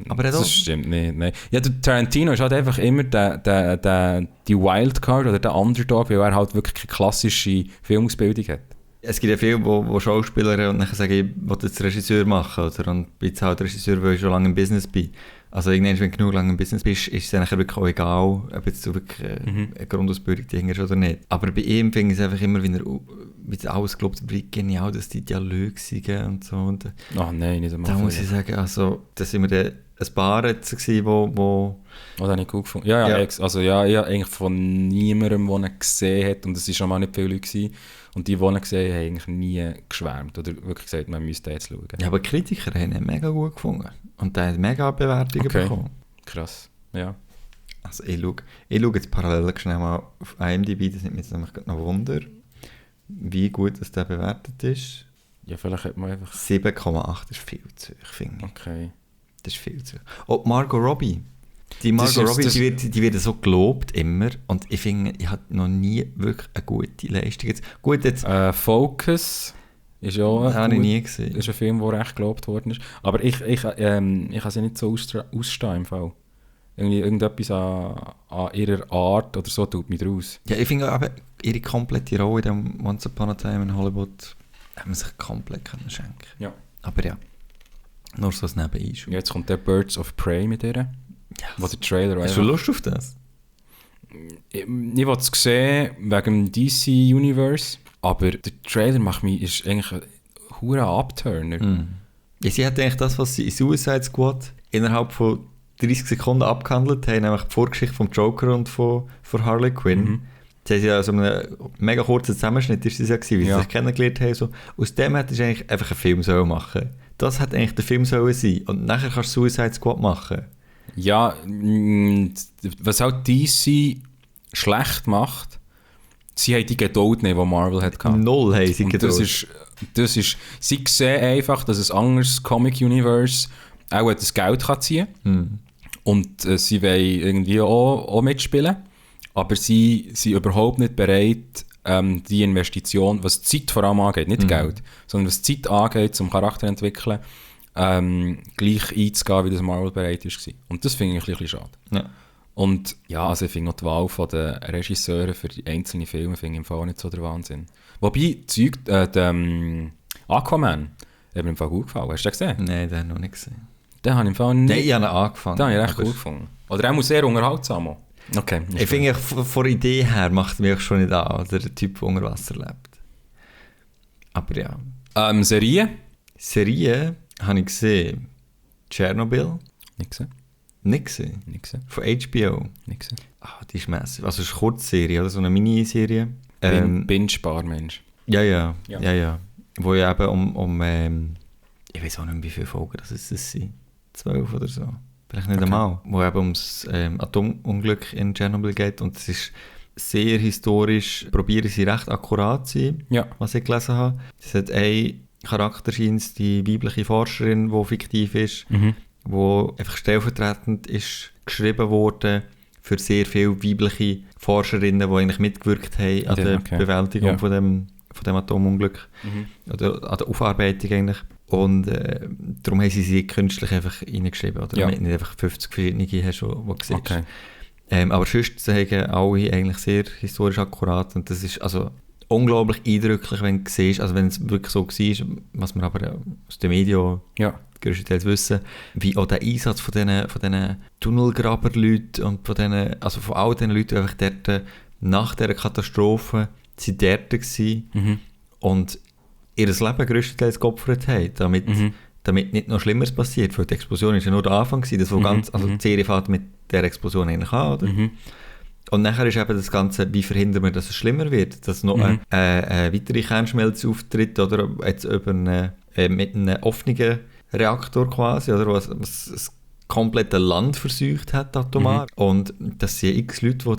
Aber
das stimmt nicht. Nein. Ja, der Tarantino ist halt einfach immer die Wildcard oder der Underdog, weil er halt wirklich keine klassische Filmausbildung hat.
Es gibt ja viele, wo Schauspieler und nachher sagen, ich will jetzt Regisseur machen. Oder? Und bin jetzt halt Regisseur, weil ich schon lange im Business bin. Also irgendwann, wenn du genug lange im Business bist, ist es dann wirklich auch egal, ob jetzt du wirklich eine Grundausbildung hast oder nicht. Aber bei ihm finde ich es einfach immer, wie alles gelobt wird, wie genial, dass die Dialoge sind und so. Und,
nein, nicht einmal.
Da muss ich sagen, also, das sind wir ein paar jetzt gewesen, wo
das habe ich gut gefunden. Ja. Also ja, ich habe eigentlich von niemandem, der ihn gesehen hat, und es waren schon mal nicht viele Leute gewesen, und die ihn gesehen haben, eigentlich nie geschwärmt oder wirklich gesagt, man müsste jetzt schauen.
Ja, aber Kritiker haben ihn mega gut gefunden. Und der hat mega Bewertungen bekommen.
Krass, ja.
Also ich schaue jetzt parallel schnell mal auf IMDb, das nimmt mich jetzt nämlich noch Wunder, wie gut das der bewertet ist.
Ja, vielleicht hat man einfach...
7,8 ist viel zu hoch, finde ich.
Okay.
Das ist viel zu hoch. Oh, Margot Robbie. Die Margot Robbie, die wird so gelobt immer. Und ich finde, ich habe noch nie wirklich eine gute Leistung. Gut, jetzt...
Focus ist ja auch
habe ich nie gesehen.
Ist ein Film, der recht gelobt worden ist. Aber ich kann sie nicht so ausstehen im Fall. Irgendetwas an ihrer Art oder so tut mich draus.
Ja, ich finde aber ihre komplette Rolle in dem Once Upon a Time in Hollywood hat man sich komplett schenken.
Ja.
Aber ja, nur so ein Nebeneinschub.
Jetzt kommt der Birds of Prey mit ihr.
Ja,
wo der Trailer
hast du Lust auf das?
Ich wollte es sehen wegen dem DC Universe, aber der Trailer ist eigentlich ein hoher Abturner.
Ja, sie hat eigentlich das, was sie in Suicide Squad innerhalb von 30 Sekunden abgehandelt haben, nämlich die Vorgeschichte vom Joker und von Harley Quinn. Sie haben ja so einen mega kurzen Zusammenschnitt, ist das ja gewesen, wie sie sich kennengelernt haben. So. Aus dem hättest du eigentlich einfach einen Film sollen machen. Das hätte eigentlich der Film sollen sein. Und nachher kannst du Suicide Squad machen.
Ja, was halt DC schlecht macht, sie haben die Geduld nicht, die Marvel hatte.
Null haben sie Geduld.
Das ist, sie sehen einfach, dass ein anderes Comic-Universe auch das Geld kann ziehen kann. Und sie wollen irgendwie auch mitspielen. Aber sie sind überhaupt nicht bereit, die Investition, was Zeit vor allem angeht, nicht Geld, sondern was Zeit angeht, zum Charakter zu entwickeln, gleich einzugehen, wie das Marvel bereit war. Und das finde ich ein bisschen schade. Ja. Und ja, also ich finde auch die Wahl der Regisseure für die einzelnen Filme finde ich im Fall nicht so der Wahnsinn. Wobei, Aquaman hat mir im Fall gut gefallen. Hast du den gesehen?
Nein, den habe ich noch nicht gesehen.
Den habe ich im Fall nicht...
Nein, ich habe ihn angefangen.
Den habe ich recht gut gefunden. Oder er muss sehr unterhaltsam. Okay.
Ich finde, von der Idee her macht mich schon nicht an, der Typ, der unter Wasser lebt. Aber ja.
Serien?
Serien habe ich gesehen. Tschernobyl.
Nicht gesehen.
Nicht gesehen?
Nicht gesehen.
Von HBO.
Nicht gesehen.
Die ist massiv. Also es ist eine Kurzserie, oder so eine Miniserie.
Binge-Bar, Mensch.
Ja. Wo ja eben um ich weiß auch nicht mehr, wie viele Folgen das sind. 12 oder so. Vielleicht nicht einmal. Wo eben ums Atomunglück in Tschernobyl geht. Und es ist sehr historisch, probieren sie recht akkurat zu sein, was ich gelesen habe. Es hat ein Charakter, scheint die weibliche Forscherin, die fiktiv ist, die einfach stellvertretend ist geschrieben worden für sehr viele weibliche Forscherinnen, die eigentlich mitgewirkt haben an der Bewältigung von dem Atomunglück. Oder an der Aufarbeitung eigentlich. Und darum haben sie künstlich einfach reingeschrieben. Oder damit nicht einfach 50 verschiedene hast, die du siehst. Okay. Aber sonst sagen alle eigentlich sehr historisch akkurat. Und das ist also unglaublich eindrücklich, wenn du siehst, also wenn es wirklich so war, was wir aber aus den Medien größtenteils wissen, wie auch der Einsatz von diesen Tunnelgraberleuten und von all diesen Leuten, die einfach dort nach dieser Katastrophe sind dort waren und ihr Leben größtenteils geopfert haben, damit nicht noch Schlimmeres passiert. Weil die Explosion war ja nur der Anfang gewesen, das die Serie fängt mit der Explosion eigentlich an, oder? Und nachher ist eben das Ganze, wie verhindern wir, dass es schlimmer wird, dass noch eine weitere Kernschmelze auftritt, oder jetzt mit einem offenen Reaktor quasi, oder was das komplette Land verseucht hat, atomar. Und das sind x Leute, die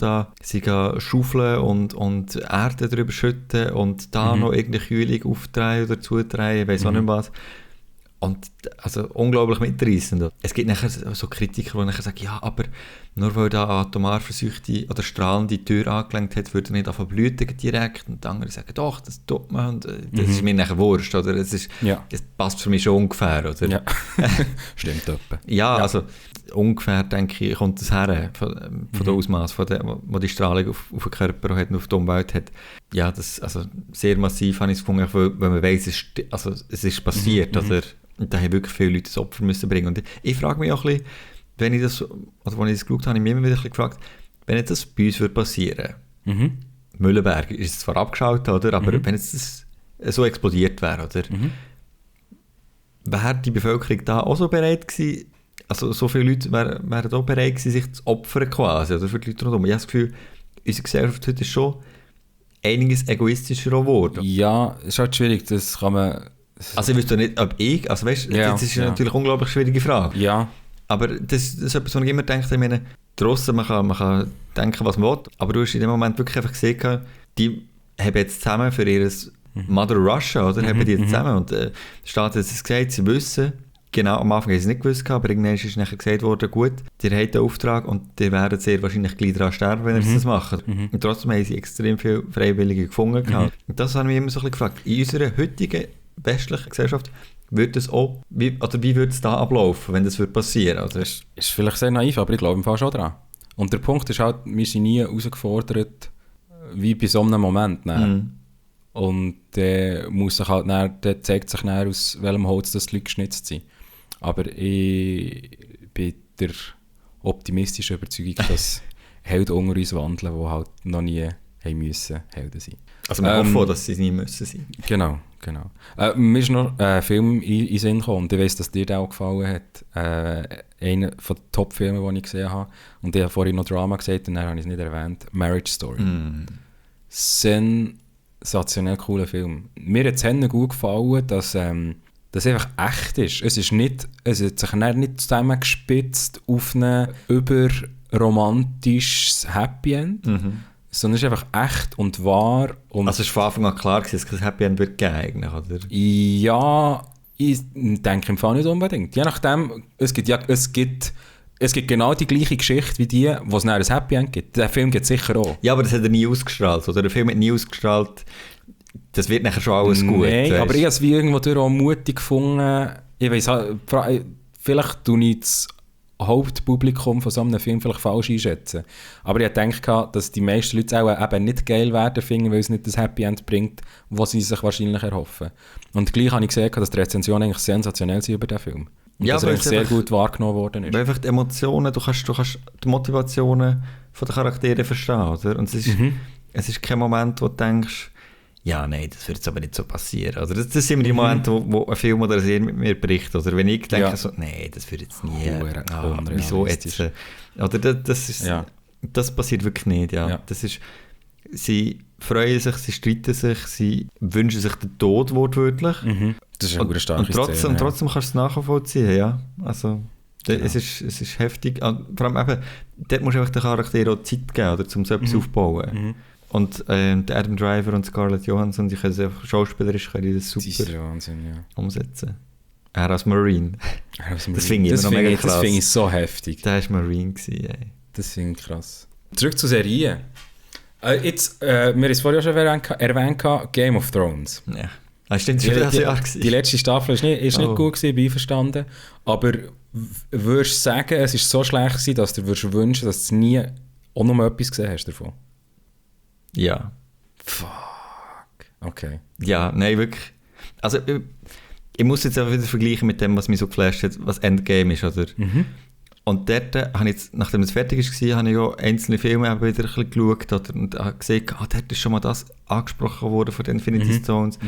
da schaufeln und Erde drüber schütten und da noch irgendeine Kühlung aufdrehen oder zudrehen, ich weiss auch nicht was. Und also unglaublich mitreissend. Es gibt nachher so Kritiker, die nachher sagen, ja, aber nur weil da atomar verseuchte oder strahlende Tür angelenkt hat, würde er nicht anfangen blüten direkt. Und die anderen sagen, doch, das tut man. Und das ist mir nachher wurscht. Oder? Das passt für mich schon ungefähr. Oder? Ja.
Stimmt etwa.
Ja, also ungefähr, denke ich, kommt das her, von der Ausmaß, wo die Strahlung auf den Körper hat und auf die Umwelt hat. Ja, das also sehr massiv habe ich es gefunden, weil man weiss, es ist passiert. Oder? Und da haben wirklich viele Leute das Opfer müssen bringen. Und ich frage mich auch ein bisschen, wenn ich das geschaut habe, habe ich mich immer wieder gefragt, wenn jetzt das bei uns passieren würde, Mühlenberg ist zwar abgeschaut, oder? Aber wenn jetzt das so explodiert wäre, oder? Wäre die Bevölkerung da auch so bereit gewesen, also so viele Leute wären auch bereit gewesen, sich zu opfern quasi, oder für die Leute rundherum. Ich habe das Gefühl, unsere Gesellschaft heute ist schon einiges egoistischer geworden.
Ja, es ist halt schwierig, das kann man...
Also ich wüsste nicht, ob ich, also weißt, das ist natürlich eine unglaublich schwierige Frage.
Ja.
Aber das ist etwas, was ich immer denke, ich meine, draussen, man kann denken, was man will, aber du hast in dem Moment wirklich einfach gesehen, die haben jetzt zusammen für ihr Mother Russia, oder? Haben die jetzt zusammen und der Staat hat es gesagt, sie wissen, genau, am Anfang haben sie es nicht gewusst, aber irgendwann ist nachher gesagt worden, gut, ihr habt den Auftrag und ihr werdet sehr wahrscheinlich gleich daran sterben, wenn ihr das macht. Und trotzdem haben sie extrem viele Freiwillige gefunden. Und das habe ich mich immer so ein bisschen gefragt. In unserer heutigen westlichen Gesellschaft würde es auch, wie würde es da ablaufen, wenn das passieren würde?
Das ist vielleicht sehr naiv, aber ich glaube im Fall schon dran. Und der Punkt ist halt, wir sind nie herausgefordert, wie bei so einem Moment. Und der zeigt sich dann, aus welchem Holz das die Leute geschnitzt sind. Aber ich bin der optimistischen Überzeugung, dass Helden unter uns wandeln, die halt noch nie haben müssen Helden sein.
Also wir hoffen, dass sie es nie müssen sein.
Genau. Mir ist noch ein Film in den Sinn gekommen, und ich weiss, dass dir der auch gefallen hat. Einer von den Top-Filmen, die ich gesehen habe. Und ich habe vorhin noch Drama gesagt, und dann habe ich es nicht erwähnt. Marriage Story. Sensationell cooler Film. Mir hat es gut gefallen, dass das einfach echt ist. Es hat sich nicht zusammengespitzt auf ein überromantisches Happy End, sondern es ist einfach echt und wahr. Und
also es war von Anfang an klar, dass es kein Happy End wird geben, oder?
Ja, ich denke im Fall nicht unbedingt. Je nachdem, es gibt genau die gleiche Geschichte wie die, wo es ein Happy End gibt. Der Film gibt sicher auch.
Ja, aber das hat er nie ausgestrahlt, oder? Der Film hat nie ausgestrahlt, das wird nachher schon alles gut.
Nein, aber ich habe es wie irgendwo auch mutig gefunden. Ich weiss, vielleicht tue ich das Hauptpublikum von so einem Film vielleicht falsch einschätzen. Aber ich denke, dass die meisten Leute auch eben nicht geil werden finden, weil es nicht das Happy End bringt, was sie sich wahrscheinlich erhoffen. Und gleich habe ich gesehen, dass die Rezensionen eigentlich sensationell sind über den Film. Und dass er eigentlich sehr gut wahrgenommen worden ist.
Weil einfach die Emotionen, du kannst die Motivationen der Charaktere verstehen, oder? Und es ist kein Moment, wo du denkst, ja, nein, das wird jetzt aber nicht so passieren. Also das sind immer die Momente, wo ein Film oder eine Serie mit mir berichtet. Oder wenn ich denke, so, nein, das wird jetzt nie. Wieso jetzt? Oder das passiert wirklich nicht. Ja. Das ist, sie freuen sich, sie streiten sich, sie wünschen sich den Tod wortwörtlich.
Das ist eine starke
Szene.
Und
trotzdem kannst du es nachvollziehen, ja. Also, es ist heftig. Und vor allem eben, dort musst du einfach den Charakter auch Zeit geben, oder, um so etwas aufzubauen. Und der Adam Driver und Scarlett Johansson, die können es einfach schauspielerisch das super umsetzen. Er als Marine. Das finde ich immer noch mega krass.
Das finde ich so heftig.
Der war Marine gewesen, ey.
Das finde ich krass. Zurück zur Serie. Jetzt, wir haben es vorher schon erwähnt, Game of Thrones.
Ja. Stimmt, das war Jahr gewesen.
Die letzte Staffel war nicht gut gewesen, bin einverstanden. Aber würdest du sagen, es war so schlecht gewesen, dass du würdest wünschen, dass du nie auch noch etwas gesehen hast davon?
Ja.
Fuck. Okay.
Ja, nein, wirklich. Also, ich muss jetzt auch wieder vergleichen mit dem, was mich so geflasht hat, was Endgame ist, oder? Und dort habe ich jetzt, nachdem es fertig war, habe ich auch einzelne Filme wieder ein bisschen geschaut, oder, und habe gesehen, dort ist schon mal das angesprochen worden von den Infinity Stones.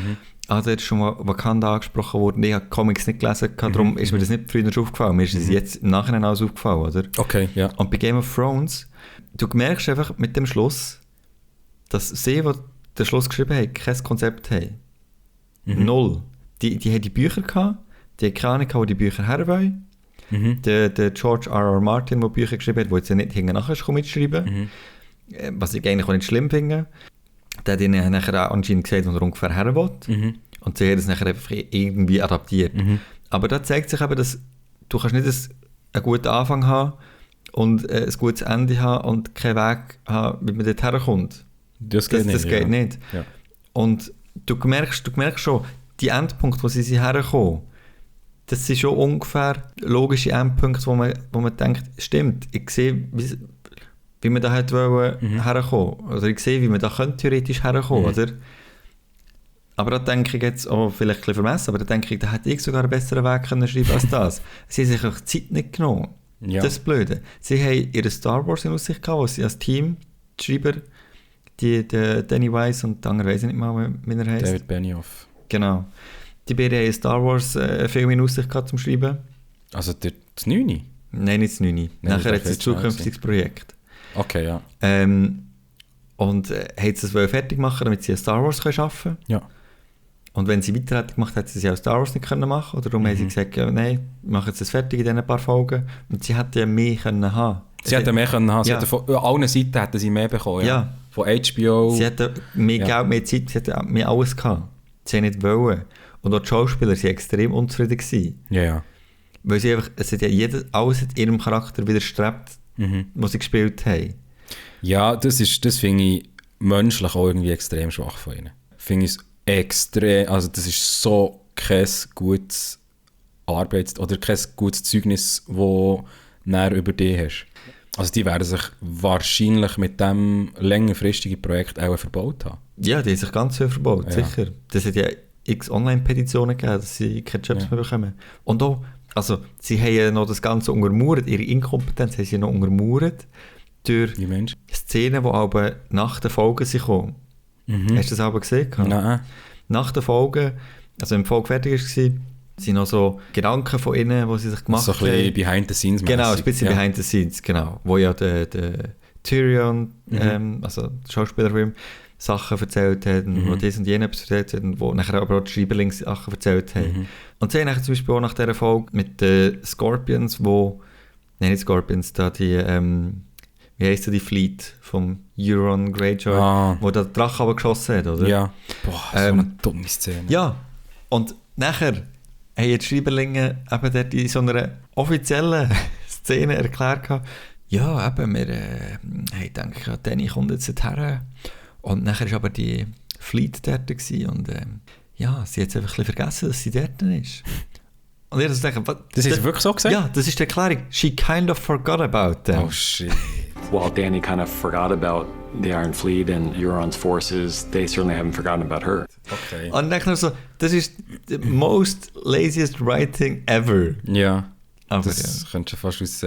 Dort ist schon mal Wakanda angesprochen worden. Ich habe Comics nicht gelesen, darum ist mir das nicht früher aufgefallen. Mir ist es jetzt im Nachhinein alles aufgefallen, oder?
Okay, ja.
Und bei Game of Thrones, du merkst einfach mit dem Schluss, dass sie, die den Schluss geschrieben haben, kein Konzept haben. Null. Die haben die Bücher gehabt, die haben keine Ahnung, wo die Bücher her wollen. Der George R.R. Martin, der Bücher geschrieben hat, der jetzt ja nicht nachher mitschreiben was ich eigentlich auch nicht schlimm finde, der hat ihnen nachher auch anscheinend gesagt, wo er ungefähr her will. Und sie haben das nachher einfach irgendwie adaptiert. Aber da zeigt sich eben, dass du kannst nicht einen guten Anfang haben und ein gutes Ende haben und keinen Weg haben, wie man dort herkommt.
Das geht nicht.
Ja. Und du merkst schon, die Endpunkte, wo sie herkommen, das sind schon ungefähr logische Endpunkte, wo man denkt, stimmt, ich sehe, wie man da hätte herkommen. Oder ich sehe, wie man da könnte theoretisch herkommen, oder? Aber da denke ich jetzt, vielleicht ein bisschen vermessen, aber da denke ich, da hätte ich sogar einen besseren Weg können schreiben als das. Sie haben sich auch Zeit nicht genommen. Ja. Das ist Blöde. Sie haben ihre Star Wars in Aussicht gehabt, wo sie als Team, die Schreiber, der Danny Weiss und der andere weiss ich nicht mal, wie er heisst.
David Benioff.
Genau. Die beiden haben einen Star Wars Film in Aussicht gehabt zum Schreiben.
Also das 9?
Nein, nicht das 9. Nachher hat es ein zukünftiges Projekt.
Okay, ja.
Und haben sie das fertig machen, damit sie Star Wars arbeiten können.
Ja.
Und wenn sie weiter hätten gemacht, hätten sie auch Star Wars nicht können machen. Oder darum haben sie gesagt, nein, wir machen jetzt das fertig in diesen paar Folgen. Und sie hätten ja mehr können haben.
Sie hätten mehr können haben. Ja. Von allen Seiten hätten sie mehr bekommen. Ja. Von HBO.
Sie hätten mehr Geld, mehr Zeit, sie hätten mehr alles gehabt. Sie haben nicht wollen. Und auch die Schauspieler waren extrem unzufrieden gewesen.
Ja.
Weil sie einfach, alles hat ihrem Charakter widerstrebt, was sie gespielt haben. Ja,
das finde ich menschlich auch irgendwie extrem schwach von ihnen. Finde ich extrem, also das ist so kein gutes oder kein gutes Zeugnis, das du über dich hast. Also die werden sich wahrscheinlich mit diesem längerfristigen Projekt auch verbaut haben.
Ja, die haben sich ganz viel verbaut, sicher. Das hat ja x Online-Petitionen gegeben, dass sie keine Jobs mehr bekommen. Und auch, also sie haben ja noch das Ganze untermauert, ihre Inkompetenz haben sie noch untermauert durch Szenen, die aber nach den Folgen kommen. Hast du das aber gesehen?
Nein.
Nach den Folgen, also wenn die Folge fertig war, sind noch so Gedanken von ihnen, die sie sich gemacht haben.
So ein bisschen behind the scenes.
Genau, ein bisschen behind the scenes, genau. Wo ja der Tyrion, also der Schauspieler von ihm, Sachen erzählt hat, wo dies und jenes erzählt hat, und wo nachher aber auch die Schreiberlinge Sachen erzählt haben. Und sie haben nachher zum Beispiel auch nach dieser Folge mit den Scorpions, nicht Scorpions, da die, wie heisst die Fleet vom Euron Greyjoy, wo der Drache aber geschossen hat, oder?
Ja. Boah, so eine dumme Szene.
Ja, und nachher haben die Schreiberlinge eben dort in so einer offiziellen Szene erklärt, ja, eben, wir haben gedacht, Danny kommt jetzt her. Und nachher war aber die Fleet dort und ja, sie hat einfach ein bisschen vergessen, dass sie dort ist. Und ich dachte,
das ist wirklich so gesagt?
Ja, das ist die Erklärung. She kind of forgot about them.
Oh shit.
While Danny kind of forgot about the Iron Fleet and Euron's forces, they certainly haven't forgotten about her.
Okay.
Und dann so, das ist the most laziest writing ever.
Ja. Aber das könnte schon fast aus,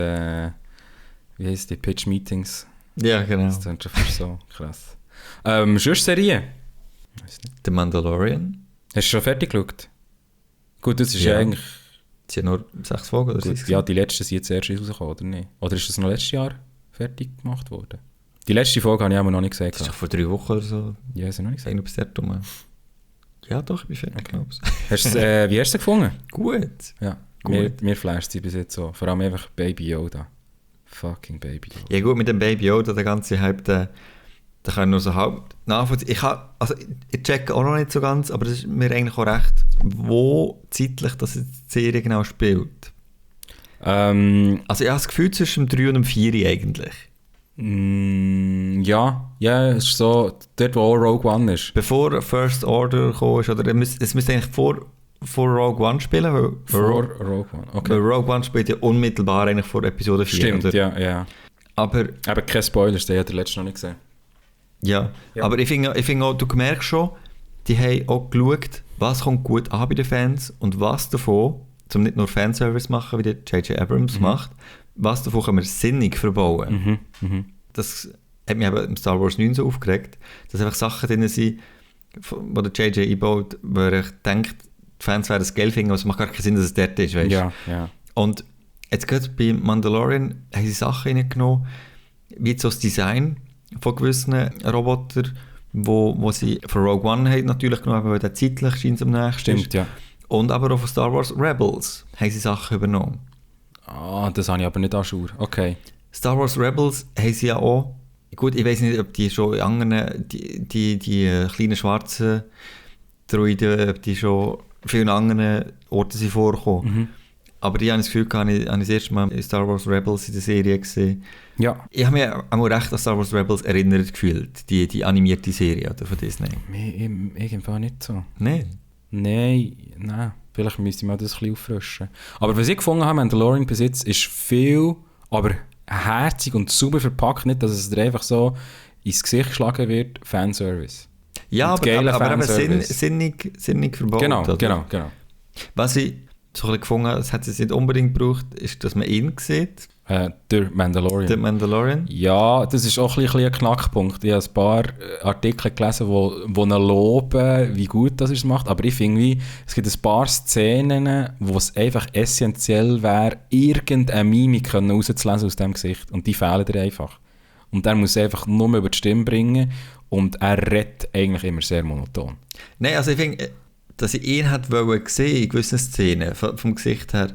wie heisst die, Pitch-Meetings.
Ja, genau.
Das könnte schon fast so krass. Sonst Serie?
The Mandalorian.
Hast du schon fertig geschaut? Gut, das ist ja eigentlich...
Es sind nur 6 Folgen oder so.
Ja, die letzten sind jetzt erst rausgekommen, oder nicht? Oder ist das noch letztes Jahr fertig gemacht worden? Die letzte Folge habe ich aber noch nicht gesehen.
Das ist doch vor 3 Wochen oder so.
Ja, ist noch nicht gesehen.
Bis dort rum. Ja, doch, ich bin fertig, glaube ich.
Wie hast du sie gefunden?
Gut.
Ja, mir flasht sie bis jetzt so. Vor allem einfach Baby Yoda. Fucking Baby Yoda.
Ja gut, mit dem Baby Yoda, der ganze Hype, da kann ich nur so halb nachvollziehen. Ich checke auch noch nicht so ganz, aber das ist mir eigentlich auch recht, wo zeitlich das die Serie genau spielt. Also ich habe das Gefühl zwischen dem 3 und dem 4 eigentlich.
Ja, es ist so, dort wo auch Rogue One ist.
Bevor First Order kam, oder es müsste eigentlich vor Rogue One spielen, weil
Rogue One, okay.
Weil Rogue One spielt ja unmittelbar eigentlich vor Episode 4.
Stimmt,
oder?
Ja.
Aber
keine Spoilers, den hat der letzte noch nicht gesehen.
Ja, aber ich finde auch, du merkst schon, die haben auch geschaut, was kommt gut an bei den Fans und was davon, um nicht nur Fanservice machen, wie der J.J. Abrams macht, was davon können wir sinnig verbauen. Das hat mich eben im Star Wars 9 so aufgeregt, dass einfach Sachen drin sind, wo der J.J. einbaut, wo ich denke, die Fans werden das Geld finden, aber es macht gar keinen Sinn, dass es dort ist, weißt?
Ja.
Und jetzt gerade bei Mandalorian haben sie Sachen reingenommen, wie so das Design von gewissen Robotern, wo sie von Rogue One haben natürlich genommen, weil der zeitlich scheint am nächsten
Stimmt, ja.
Und aber auch von Star Wars Rebels haben sie Sachen übernommen.
Das habe ich aber nicht angeschaut. Okay.
Star Wars Rebels haben sie ja auch, gut, ich weiß nicht, ob die schon in anderen, die kleinen schwarzen Droiden, ob die schon vielen anderen Orten sind vorgekommen. Aber die habe ich das Gefühl, habe ich das erste Mal in Star Wars Rebels in der Serie gesehen.
Ja.
Ich habe mich auch recht an Star Wars Rebels erinnert gefühlt, die animierte Serie oder, von Disney.
Irgendwie nicht so.
Nein.
Nein. Vielleicht müsste ich mal das ein bisschen auffrischen. Aber was ich gefunden habe, Mandalorian bis jetzt, ist viel, aber herzig und sauber verpackt. Nicht, dass es dir einfach so ins Gesicht geschlagen wird, Fanservice.
Ja, aber eben sinnig verbaut.
Genau.
Was ich so ein bisschen gefunden habe, das hat es nicht unbedingt gebraucht, ist, dass man ihn sieht.
Der Mandalorian. Ja, das ist auch ein bisschen ein Knackpunkt. Ich habe ein paar Artikel gelesen, wo ihn loben, wie gut das es macht. Aber ich finde, es gibt ein paar Szenen, wo es einfach essentiell wäre, irgendeine Mimik rauszulesen aus dem Gesicht. Und die fehlen dir einfach. Und er muss einfach nur über die Stimme bringen. Und er redet eigentlich immer sehr monoton.
Nein, also ich finde, dass ich ihn hätte gesehen in gewissen Szenen, vom Gesicht her,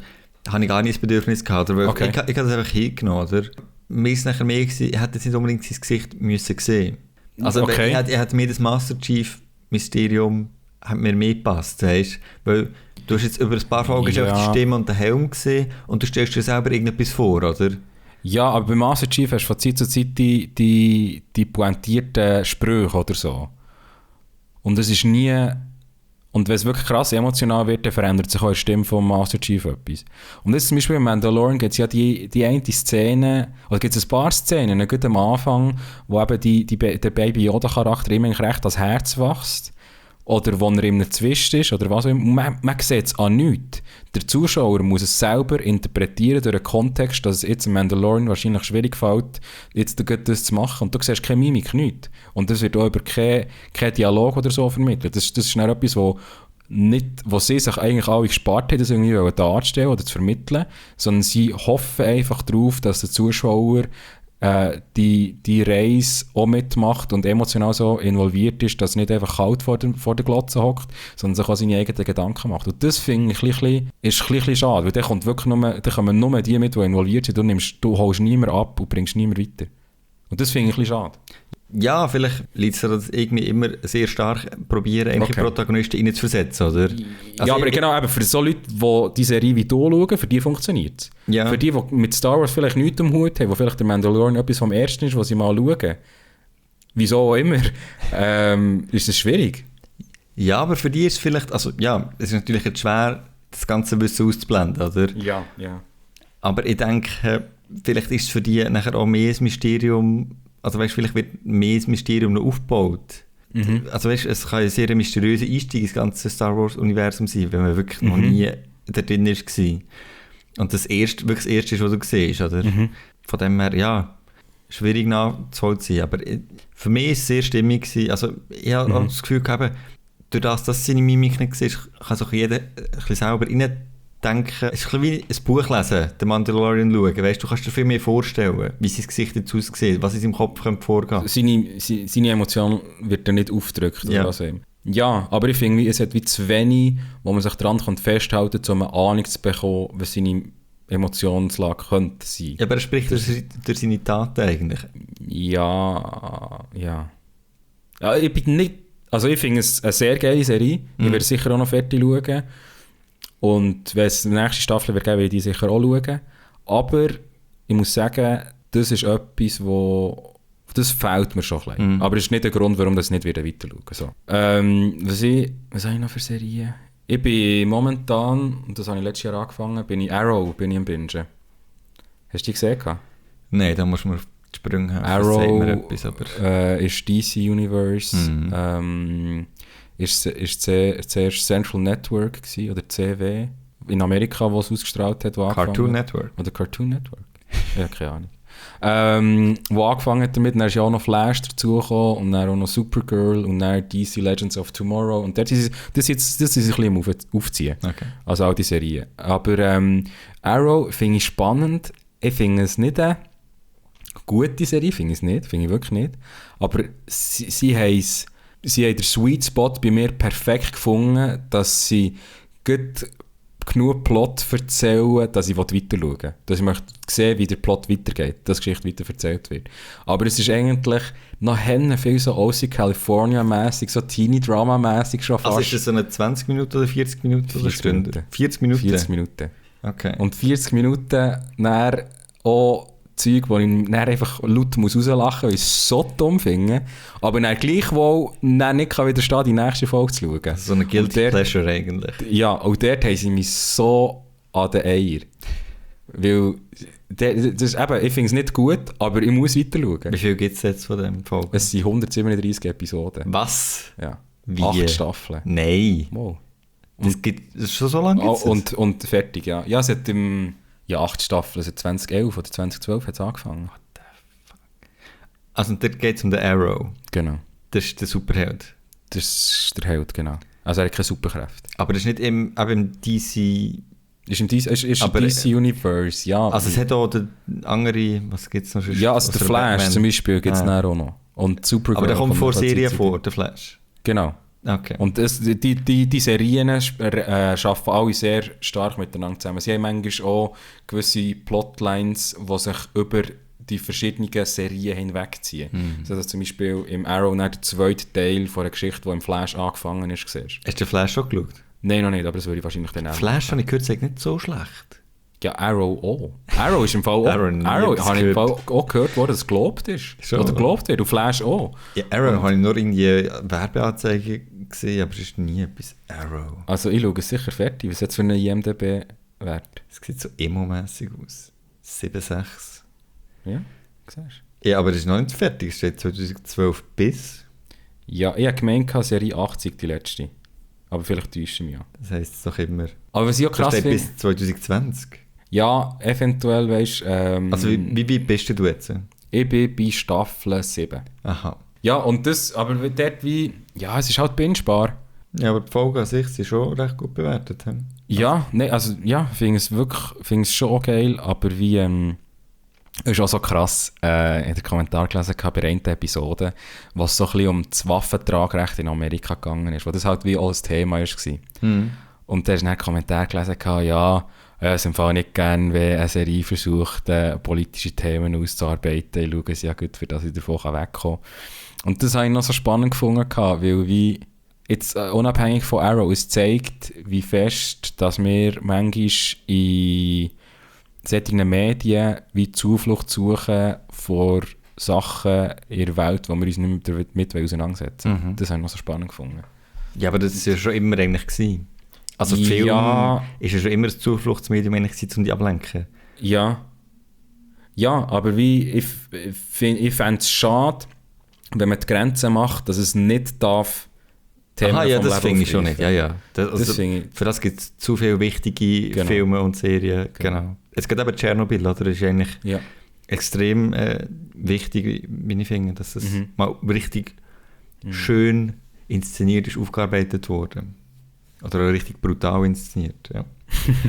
habe ich gar nicht das Bedürfnis gehabt. Oder?
Okay.
Ich habe das einfach hingenommen. Oder? Mir ist nachher mehr gewesen, ich hätte jetzt nicht unbedingt sein Gesicht müssen sehen. Also
okay.
Ich hätte mir das Master Chief Mysterium hat mir mehr gepasst, weißt? Weil du hast jetzt über ein paar Folgen schon die Stimme und den Helm gesehen und du stellst dir selber irgendetwas vor, oder?
Ja, aber bei Master Chief hast du von Zeit zu Zeit die pointierten Sprüche oder so. Und es ist nie... Und wenn es wirklich krass emotional wird, dann verändert sich auch die Stimme von Master Chief etwas. Und jetzt zum Beispiel in Mandalorian gibt es ja die eine Szene, oder gibt es ein paar Szenen, gut am Anfang, wo eben der Baby Yoda-Charakter immer recht ans Herz wächst. Oder wo er ihm dazwischen ist, oder was auch immer. Man sieht es an nichts. Der Zuschauer muss es selber interpretieren durch den Kontext, dass es jetzt im Mandalorian wahrscheinlich schwierig fällt, jetzt das zu machen. Und du siehst keine Mimik, nichts. Und das wird auch über keinen Dialog oder so vermittelt. Das ist dann etwas, wo sie sich eigentlich alle gespart haben, das irgendwie darzustellen oder zu vermitteln, sondern sie hoffen einfach darauf, dass der Zuschauer die Reise auch mitmacht und emotional so involviert ist, dass er nicht einfach kalt vor der Glotze hockt, sondern sich auch seine eigenen Gedanken macht. Und das finde ich ein bisschen schade, weil dann kommen nur die mit, die involviert sind. Du holst niemanden ab und bringst niemanden weiter. Und das finde ich ein bisschen schade.
Ja, vielleicht liegt es daran, dass irgendwie immer sehr stark probieren, eigentlich Protagonisten reinzuversetzen, oder? Also
ja, aber genau, eben für so Leute, die die Serie wie du schauen, für die funktioniert es.
Ja.
Für die mit Star Wars vielleicht nichts am Hut haben, wo vielleicht der Mandalorian etwas vom Ersten ist, was sie mal schauen, wieso auch immer, ist es schwierig.
Ja, aber für die ist es vielleicht, also ja, es ist natürlich jetzt schwer, das ganze Wissen auszublenden, oder?
Ja.
Aber ich denke, vielleicht ist es für die nachher auch mehr ein Mysterium. Also weißt, vielleicht wird mehr das Mysterium noch aufgebaut. Also weißt, es kann ein sehr mysteriöser Einstieg ins ganze Star Wars-Universum sein, wenn man wirklich noch nie da drin war. Und das Erste ist, was du siehst, oder? Von dem her, ja, schwierig nachzuvollziehen. Aber für mich war es sehr stimmig gewesen. Also ich habe auch das Gefühl gehabt, durch das, dass seine Mimik nicht war, kann sich jeder ein bisschen selber denken, es ist ein bisschen wie ein Buch lesen, den Mandalorian schauen, weißt, du kannst dir viel mehr vorstellen, wie sein Gesicht jetzt aussieht, was in seinem Kopf vorgehen.
Seine Emotion wird dann nicht aufgedrückt, oder was eben. Ja, aber ich finde, es hat wie zu wenig, wo man sich dran festhalten kann, um eine Ahnung zu bekommen, was seine Emotionslage könnte sein.
Ja, aber er spricht durch seine Taten eigentlich.
Ja, ich bin nicht... Also ich finde es eine sehr geile Serie. Ich werde sicher auch noch fertig schauen. Und wenn es die nächste Staffel wird geben, werde ich die sicher auch schauen. Aber ich muss sagen, das ist etwas, das fehlt mir schon ein bisschen. Aber es ist nicht der Grund, warum ich nicht wieder weiter schaue. So. Was habe ich noch für Serien? Ich bin momentan, und das habe ich letztes Jahr angefangen, bin ich Arrow am Bingen. Hast du die gesehen?
Nein, da muss man auf die Sprünge haben.
Arrow
etwas, aber...
ist DC Universe. Ist zuerst Central Network gewesen, oder CW in Amerika, wo es ausgestrahlt hat.
Cartoon Network.
Oder Cartoon Network? Ja, keine Ahnung. Wo angefangen hat damit, dann ist ja auch noch Flash dazugekommen und dann auch noch Supergirl und dann DC Legends of Tomorrow und das ist ein bisschen aufziehen. Okay. Also auch die Serien. Aber Arrow finde ich spannend. Ich finde es nicht eine gute Serie, finde ich wirklich nicht. Aber sie haben den Sweet Spot bei mir perfekt gefunden, dass sie gut genug Plot erzählen, dass ich weiter schauen will. Dass ich möchte sehen, wie der Plot weitergeht, dass die Geschichte weiter erzählt wird. Aber es ist eigentlich noch viel so OC California-mässig, so Teenie-Drama-mässig schon fast.
Also ist das so eine 20 Minuten oder 40 Minuten oder Stunde? 40 Minuten?
40 Minuten.
Okay.
Und 40 Minuten dann auch Zeug, wo ich dann einfach laut rauslachen muss, weil ich es so dumm finde, aber dann gleichwohl dann nicht widerstehen kann, die nächste Folge zu schauen.
Also so eine Guilty Pleasure eigentlich.
Ja, und dort haben sie mich so an den Eier. Weil, ich finde es nicht gut, aber ich muss weiter schauen.
Wie viel gibt es jetzt von dem Folge?
Es sind 137 Episoden.
Was?
Ja.
Wie?
8 Staffeln.
Nein.
Wow.
Das ist schon so lange
jetzt? Und fertig, ja. Ja, es hat 8 Staffeln, also 2011 oder 2012 hat es angefangen.
What the fuck? Also dort geht es um den Arrow.
Genau.
Das ist der Superheld.
Das ist der Held, genau. Also er hat keine Superkräfte.
Aber das ist nicht im DC...
Ist im DC Universe, ja.
Also es hat auch andere... Was gibt es noch?
Ja, also der Flash Batman zum Beispiel gibt es auch noch. Und Supergirl.
Aber der kommt vor Serien vor, der Flash?
Genau.
Okay.
Und die Serien arbeiten alle sehr stark miteinander zusammen. Sie haben manchmal auch gewisse Plotlines, die sich über die verschiedenen Serien hinwegziehen. Also zum Beispiel im Arrow der zweite Teil von einer Geschichte, die im Flash angefangen ist, siehst.
Hast du den Flash schon geschaut?
Nein, noch nicht, aber das würde ich wahrscheinlich dann auch.
Flash, habe ich gehört, ist nicht so schlecht.
Ja, Arrow auch. Arrow ist im Fall auch. Arrow habe ich im Fall auch gehört, wo das gelobt ist. Schon, oder gelobt wird. Und Flash auch.
Ja, Arrow habe ich nur irgendwie Werbeanzeigen gesehen, aber es ist nie etwas Arrow.
Also ich schaue es sicher fertig. Was ist jetzt für eine IMDb-Wert?
Es sieht so emo-mässig aus. 7,6.
Ja, siehst
du. Ja, aber es ist noch nicht fertig. Es steht 2012 bis...
Ja, ich habe gemeint, Serie 80 die letzte. Aber vielleicht täusche ich mich an.
Das heisst es doch immer...
Aber was ich auch krass finde...
bis 2020.
Ja, eventuell, weißt du...
also wie weit bist du jetzt?
Ich bin bei Staffel 7.
Aha.
Ja, und das... Aber dort wie... Ja, es ist halt bingebar.
Ja, aber die Folge an sich sind schon recht gut bewertet.
Ja, nein, also... Ja, ich finde es schon auch geil, aber wie... Es ist auch so krass, in den Kommentaren gelesen bei einer Episode, was so ein bisschen um das Waffentragrecht in Amerika gegangen ist, wo das halt wie auch ein Thema war. Und da hast du dann einen Kommentar gelesen, ja, es empfehle nicht gerne, wenn eine Serie versucht, politische Themen auszuarbeiten. Ich schaue es ja gut, für das ich davon wegkommen kann. Und das habe ich noch so spannend gefunden, weil wie jetzt unabhängig von Arrow, es zeigt, wie fest, dass wir manchmal in solchen Medien wie Zuflucht suchen vor Sachen in der Welt, wo wir uns nicht mehr damit auseinandersetzen. Das habe ich noch so spannend gefunden.
Ja, aber das ist ja schon immer eigentlich gewesen. Also Film ist ja schon immer ein Zufluchtsmedium eigentlich, um die ablenken.
Ja. Ja, aber wie ich fände es schade, wenn man die Grenzen macht, dass es nicht darf Themen
ja, das finde ich schon nicht. Ja.
Für
das gibt es zu viele wichtige Filme und Serien. Genau. Es geht eben Tschernobyl, oder? Das ist eigentlich extrem wichtig, wie ich finde, dass es mal richtig schön inszeniert ist, aufgearbeitet wurde. Oder auch richtig brutal inszeniert, ja.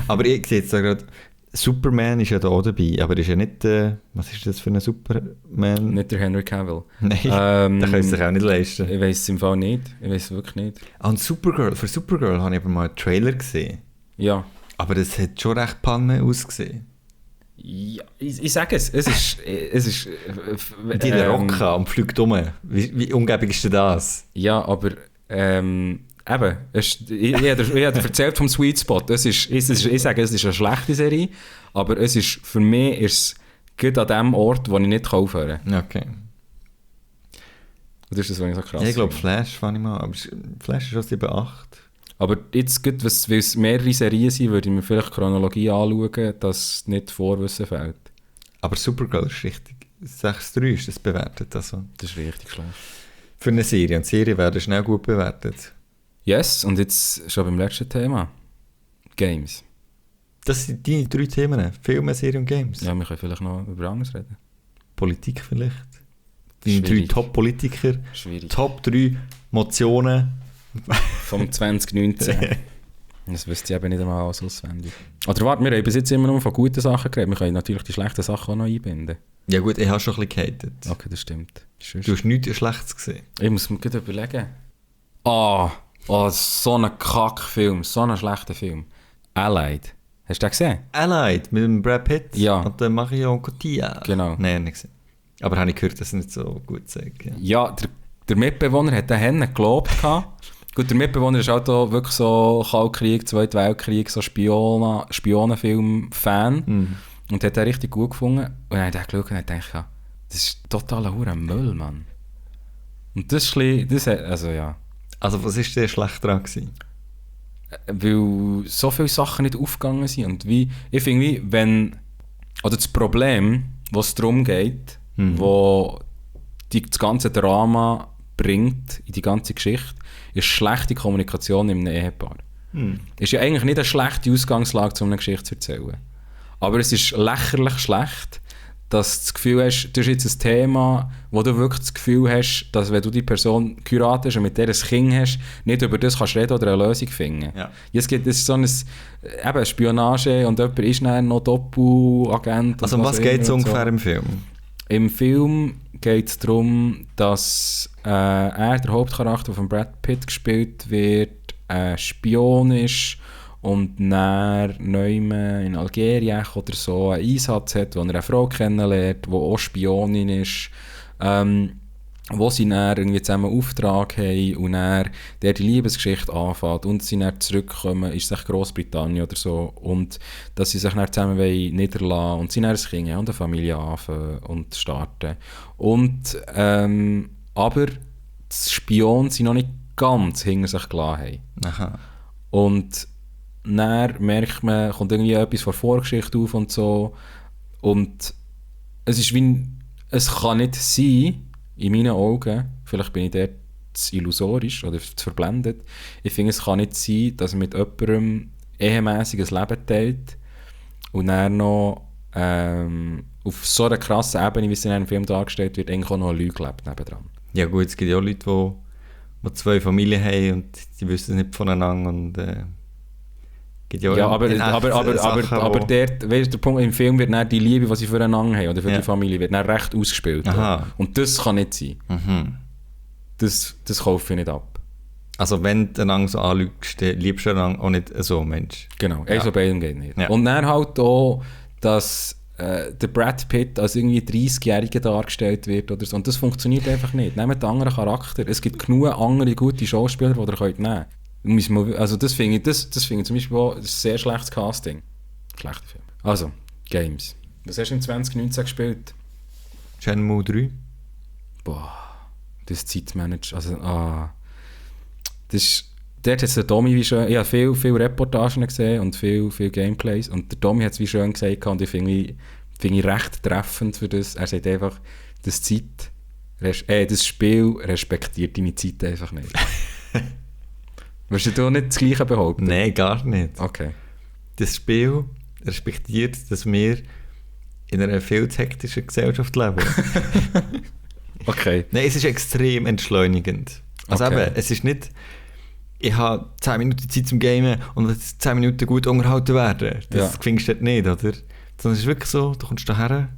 Aber ich sehe jetzt da gerade, Superman ist ja da auch dabei, aber ist ja nicht, was ist das für ein Superman?
Nicht der Henry Cavill.
Nein, den kann er sich auch nicht leisten.
Ich weiss es im Fall nicht. Ich weiss es wirklich nicht.
Und für Supergirl habe ich aber mal einen Trailer gesehen.
Ja.
Aber das hat schon recht Panne ausgesehen.
Ja, ich sage es. Es ist
Die der Rocka und fliegt um. Wie umgebig ist denn das?
Ja, aber eben, ich habe dir erzählt vom Sweet Spot. Ich sage, es ist eine schlechte Serie, aber es ist, für mich ist es gerade an dem Ort, wo ich nicht aufhören kann.
Okay.
Das ist das, was ich so krass
ja, ich glaube, Flash fand ich mal, aber Flash ist schon 7-8.
Aber jetzt, weil es mehrere Serien sind, würde ich mir vielleicht Chronologie anschauen, dass nicht Vorwissen fehlt.
Aber Supergirl ist richtig. 6,3 ist das bewertet. Also.
Das ist richtig schlecht.
Für eine Serie. Und Serien werden schnell gut bewertet.
Yes, und jetzt schon beim letzten Thema. Games.
Das sind deine 3 Themen. Filme, Serien und Games.
Ja, wir können vielleicht noch über anderes reden.
Politik vielleicht. Deine 3 Top-Politiker.
Schwierig.
Top 3 Motionen.
Vom 2019. Das wüsste ich eben nicht einmal alles auswendig. Oder warte, wir haben bis jetzt immer nur von guten Sachen geredet. Wir können natürlich die schlechten Sachen auch noch einbinden.
Ja gut, ich habe schon ein bisschen gehatet.
Okay, das stimmt.
Du hast nichts Schlechtes gesehen.
Ich muss mir gerade überlegen. So ein Kackfilm. So ein schlechter Film. Allied. Hast du den gesehen?
Allied mit dem Brad Pitt
ja.
Und dem Marion Cotillard.
Genau.
Nein, nicht gesehen. Aber habe ich gehört, dass es nicht so gut sagt.
Ja, der Mitbewohner hat den Hennen gelobt. Gut, der Mitbewohner ist auch da wirklich so Kaltkrieg, Zweiter Weltkrieg, so Spionenfilm-Fan. Und hat den richtig gut gefunden. Und dann habe ich geschaut und dachte, das ist totaler Müll, Mann. Und das ist ein bisschen, also ja.
Also was war denn schlecht dran gewesen?
Weil so viele Sachen nicht aufgegangen sind. Und ich finde, oder das Problem, was es darum geht, wo das ganze Drama bringt in die ganze Geschichte, ist schlechte Kommunikation in einem Ehepaar. Ist ja eigentlich nicht eine schlechte Ausgangslage, um eine Geschichte zu erzählen. Aber es ist lächerlich schlecht, dass du das Gefühl hast, du hast jetzt ein Thema, wo du wirklich das Gefühl hast, dass wenn du die Person heiratest und mit der ein Kind hast, nicht über das kannst reden oder eine Lösung finden.
Ja.
Es ist so eine Spionage und jemand ist dann noch Doppelagent.
Also um was geht es ungefähr so im Film?
Im Film geht es darum, dass der Hauptcharakter, der von Brad Pitt gespielt wird, ein Spion ist und dann in Algerien oder so einen Einsatz hat, wo er eine Frau kennenlernt, die auch Spionin ist, wo sie dann irgendwie zusammen einen Auftrag haben und dann die Liebesgeschichte anfängt und sie dann zurückkommen, ist es Großbritannien oder so, und dass sie sich dann zusammen niederlassen und sie dann ein Kind haben und eine Familie anfangen und starten. Und aber die Spione sind noch nicht ganz hinter sich gelassen haben. Aha. Und dann merkt man, kommt irgendwie etwas von Vorgeschichte auf und so. Und es ist es kann nicht sein, in meinen Augen, vielleicht bin ich dort zu illusorisch oder zu verblendet, ich finde, es kann nicht sein, dass man mit jemandem ehemässig ein Leben teilt und dann noch auf so einer krassen Ebene, wie es in einem Film dargestellt wird, eigentlich auch noch eine Lüge lebt nebendran.
Ja gut, es gibt ja auch Leute, die 2 Familien haben und die wissen nicht voneinander und
aber dort, weißt, der Punkt im Film wird dann die Liebe, die sie füreinander haben oder für die Familie, wird dann recht ausgespielt. Und das kann nicht sein. Das kaufe ich nicht ab.
Also wenn du einander so anlügst, liebst du einander auch nicht so, Mensch.
Genau, so beidem geht nicht. Ja. Und dann halt auch, dass der Brad Pitt als irgendwie 30-Jähriger dargestellt wird oder so. Und das funktioniert einfach nicht. Nehmt einen anderen Charakter. Es gibt genug andere gute Schauspieler, die ihr könnt nehmen. Also das finde ich zum Beispiel auch ein sehr schlechtes Casting. Schlechter Film. Also, Games. Was hast du im 2019 gespielt?
Shenmue 3.
Boah, das Zeitmanagement. Also, dort hat es der Domi wie schön... Ich habe viel Reportagen gesehen und viel Gameplays. Und der Domi hat es wie schön gesagt und ich finde ich recht treffend für das. Er sagt einfach, das Spiel respektiert deine Zeit einfach nicht. Willst du nicht das Gleiche behaupten?
Nein, gar nicht.
Okay.
Das Spiel respektiert, dass wir in einer viel zu hektischen Gesellschaft leben.
Okay.
Nein, es ist extrem entschleunigend. Also eben, es ist nicht... ich habe 10 Minuten Zeit zum Gamen und 10 Minuten gut unterhalten werden. Das findest du dort nicht, oder? Sondern es ist wirklich so, du kommst daher,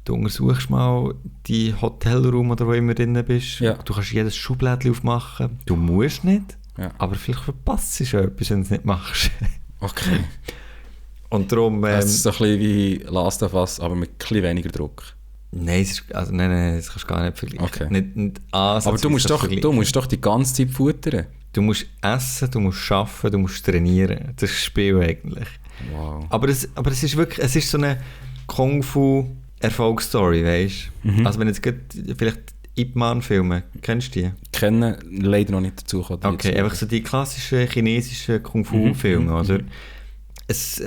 du untersuchst mal die Hotelraum oder wo immer drin bist. Ja. Du kannst jedes Schublädchen aufmachen. Du musst nicht, aber vielleicht verpasst du etwas, wenn du es nicht machst.
Okay.
Und darum...
das ist so ein bisschen wie Last of Us, aber mit ein bisschen weniger Druck.
Nein, das kannst du gar nicht vergleichen.
Okay.
Nicht
aber du musst doch die ganze Zeit futtern.
Du musst essen, du musst arbeiten, du musst trainieren. Das ist das Spiel eigentlich.
Wow.
Aber es ist wirklich, es ist so eine Kung-Fu-Erfolgsstory, weißt du? Mhm. Also wenn jetzt vielleicht Ip Man-Filme, kennst du die?
Kennen leider noch nicht dazu gekommen.
Okay, einfach so die klassischen chinesischen Kung-Fu-Filme, oder? Es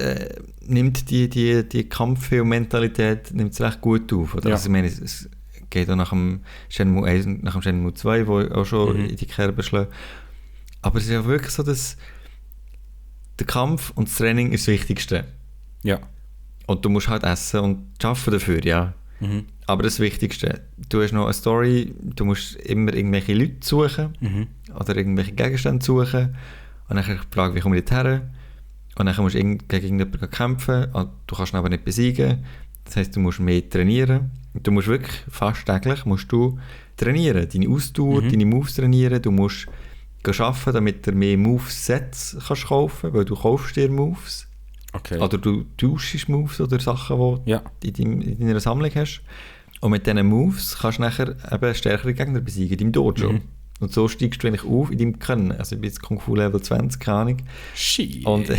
nimmt die Kampffilm-Mentalität recht gut auf. Oder? Ja. Also ich meine, es geht auch nach dem Shenmue 1 und nach dem Shenmue 2, wo auch schon in die Kerbe schlägt. Aber es ist ja wirklich so, dass der Kampf und das Training ist das Wichtigste.
Ja.
Und du musst halt essen und arbeiten dafür, ja. Mhm. Aber das Wichtigste, du hast noch eine Story, du musst immer irgendwelche Leute suchen oder irgendwelche Gegenstände suchen und dann die Frage, wie komme ich dorthin? Und dann musst du gegen irgendjemanden kämpfen und du kannst ihn aber nicht besiegen. Das heisst, du musst mehr trainieren. Du musst wirklich fast täglich trainieren. Deine Ausdauer, deine Moves trainieren. Du musst arbeiten, damit du mehr Moves-Sets kannst kaufen, weil du kaufst dir Moves.
Okay.
Oder du tauschst Moves oder Sachen, die du in deiner Sammlung hast. Und mit diesen Moves kannst du nachher eben stärkere Gegner besiegen in deinem Dojo. Und so steigst du eigentlich auf in deinem Können. Also ich bin jetzt Kung Fu Level 20, keine Ahnung.
Shit.
Und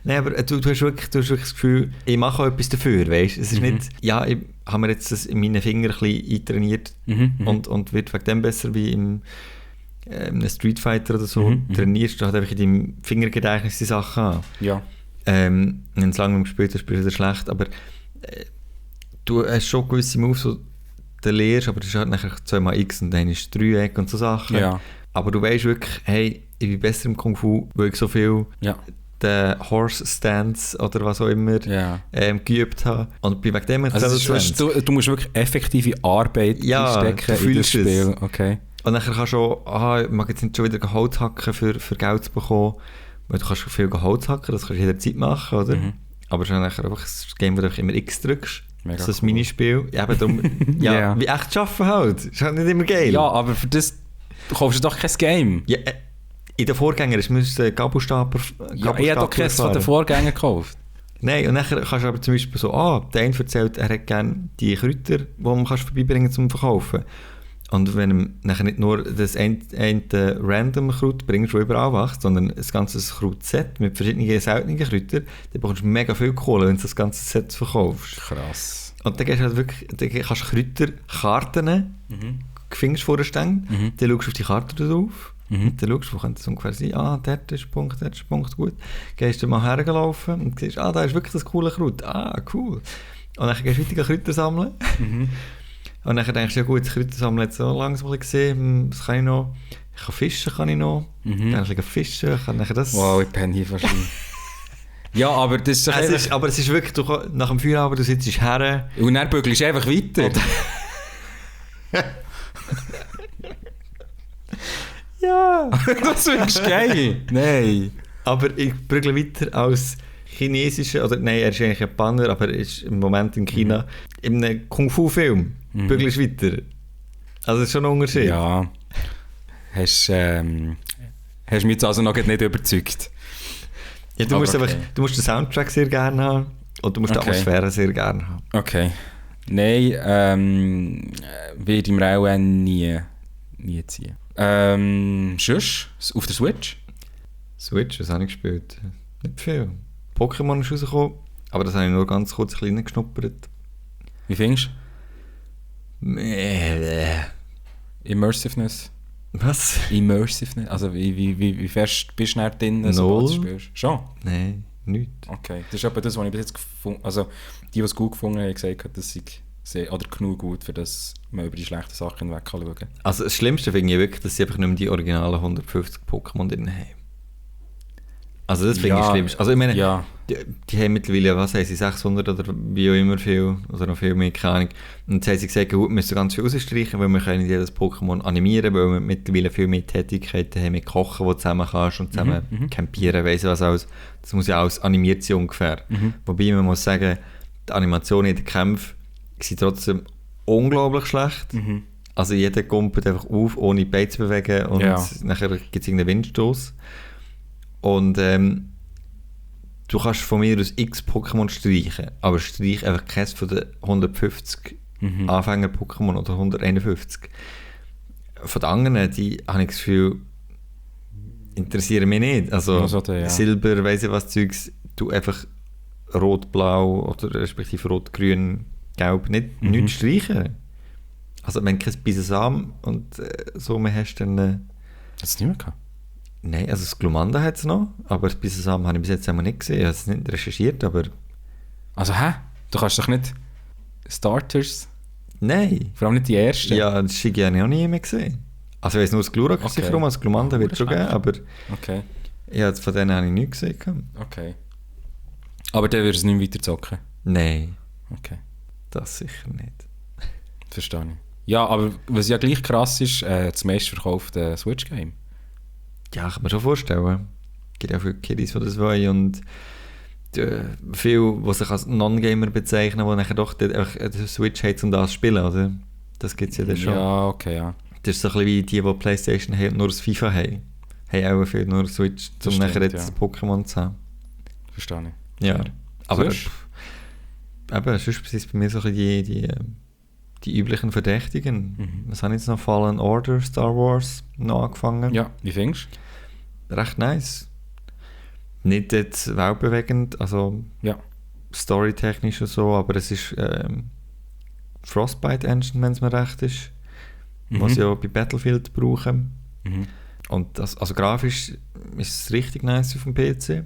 nein, aber du hast wirklich das Gefühl, ich mache auch etwas dafür, weißt? Es ist nicht, ich habe mir jetzt das in meinen Fingern ein bisschen eintrainiert und wird wegen dem besser wie im Street Fighter oder so. Trainierst du halt einfach in deinem Fingergedächtnis die Sachen an.
Ja.
Wenn du es lange gespielt hast, bist du wieder schlecht, aber du hast schon gewisse Moves, die du lernst, aber das ist halt nachher 2x und dann ist 3 und so Sachen.
Ja.
Aber du weißt wirklich, hey, ich bin besser im Kung Fu, weil ich so viel den Horse Stance oder was auch immer geübt habe. Und bei wegen dem
du musst wirklich effektive Arbeit stecken in das Spiel. Okay.
Und dann kannst du auch, ich mag jetzt nicht schon wieder Holz hacken für Geld zu bekommen, weil du kannst viel Holz hacken, das kannst du jederzeit machen, oder? Aber schon nachher einfach das Game, wo du immer X drückst. Mega so ein Minispiel. Ja, aber darum, wie echt arbeiten halt. Ist halt nicht immer geil.
Ja, aber für das kaufst du doch kein Game.
Ja, in den Vorgängern ist ein Gabelstapler.
Ich habe doch keins von den Vorgängern gekauft.
Nein, und dann kannst du aber zum Beispiel so, der eine erzählt, er hat gerne die Kräuter, die man vorbeibringen zum Verkaufen. Und wenn du nachher nicht nur das eine random Kraut bringst, das überall wächst, sondern ein ganzes Krautset mit verschiedenen seltenen Kräutern, dann bekommst du mega viel Kohle, wenn du das ganze Set verkaufst.
Krass.
Und dann gehst du halt wirklich, dann kannst du Kräuterkarten, findest vor den Ständen, dann schaust du auf die Karte drauf, und dann schaust du, wo könnte das ungefähr sein, dort ist Punkt, gut. Gehst du mal hergelaufen und siehst, da ist wirklich das coole Kraut, cool. Und dann gehst du weiter Kräuter sammeln. Und dann denkst du, ja gut, das Kräutersammeln hat so langsam gesehen, was kann ich noch? Ich kann fischen, kann ich noch. Dann kann ich fischen, kann ich das...
Wow, ich penne hier wahrscheinlich. Ja, aber das ist...
Aber es ist wirklich, nach dem Feierabend, du sitzt her...
Und dann bügelst du einfach weiter.
Ja!
Das ist geil! Nein!
Aber ich bügle weiter als chinesischer, oder nein, er ist eigentlich Japaner, aber er ist im Moment in China, in einem Kung-Fu-Film. Bügelst weiter. Also das ist schon ein Unterschied.
Ja. Hast mich jetzt also noch nicht überzeugt.
Ja, du musst den Soundtrack sehr gerne haben und du musst die Atmosphäre sehr gerne haben.
Okay. Nein, wird im Raum nie ziehen. Sonst, auf der Switch?
Switch, was habe ich gespielt? Nicht viel. Pokémon ist rausgekommen, aber das habe ich nur ganz kurz klein geschnuppert.
Wie findest du? Immersiveness.
Was?
Immersiveness? Also wie fest bist du nicht drin,
sobald
du spielst? Schon?
Nein, nichts.
Okay, das ist aber das, was ich bis jetzt gefunden habe. Also die es gut gefunden haben, haben gesagt, dass ich oder genug gut, für das man über die schlechten Sachen hinweg kann schauen.
Also das Schlimmste finde ich wirklich, dass sie einfach nicht mehr die originalen 150 Pokémon drin haben. Also das finde ich schlimm. Also ich meine,
ja.
die haben mittlerweile, was haben sie, 600 oder wie auch immer viel, oder noch viel mehr, keine Ahnung. Und jetzt haben sie gesagt, gut, wir müssen ganz viel rausstreichen, weil wir können jedes Pokémon animieren, weil wir mittlerweile viel mehr Tätigkeiten haben mit Kochen, wo du zusammen kannst und zusammen campieren, weiss ich was alles. Das muss ja alles animiert sein ungefähr. Wobei man muss sagen, die Animationen in den Kämpfen sind trotzdem unglaublich schlecht. Also jeder kumpelt einfach auf, ohne die Beine zu bewegen und nachher gibt es irgendeinen Windstoß. Und du kannst von mir aus x Pokémon streichen, aber streich einfach keins von den 150 Anfänger-Pokémon oder 151. Von den anderen, die habe ich das Gefühl, interessieren mich nicht. Also Silber, weiss ich was Zeugs, du einfach rot, blau oder respektive rot, grün, gelb, nichts streichen. Also wenn du kein Bisasam und so mehr hast, dann...
Hat es nicht mehr gehabt?
Nein, also das Glumanda hat es noch, aber das Bisasam habe ich bis jetzt einmal nicht gesehen. Ich habe es nicht recherchiert, aber...
Also Du kannst doch nicht Starters...
Nein.
Vor allem nicht die ersten?
Ja, das habe ich auch nie mehr gesehen. Also ich weiss nur, das Glurak ist sicher rum, das Glumanda wird schon geben, aber...
Okay.
Ja, von denen habe ich nichts gesehen.
Okay. Aber dann würdest du nicht weiter zocken?
Nein.
Okay.
Das sicher nicht.
Verstehe ich. Ja, aber was ja gleich krass ist, das meistverkaufte Switch-Game.
Ja, kann man schon vorstellen. Es gibt auch viele Kiddies, die das wollen und viele, die sich als Non-Gamer bezeichnen, die nachher doch den Switch haben, um das zu spielen, oder? Das gibt es ja dann schon.
Ja, okay, ja.
Das ist so ein bisschen wie die Playstation haben und nur das FIFA haben. Haben auch viel nur Switch, um nachher jetzt Pokémon zu haben.
Verstehe ich.
Ja. Aber sonst sind es bei mir so ein bisschen die üblichen Verdächtigen. Was habe ich jetzt noch? Fallen Order, Star Wars noch angefangen.
Ja, wie findest
du? Recht nice. Nicht jetzt weltbewegend, also storytechnisch und so, aber es ist Frostbite Engine, wenn es mir recht ist. Was sie auch bei Battlefield brauchen. Und das, also grafisch ist es richtig nice auf dem PC.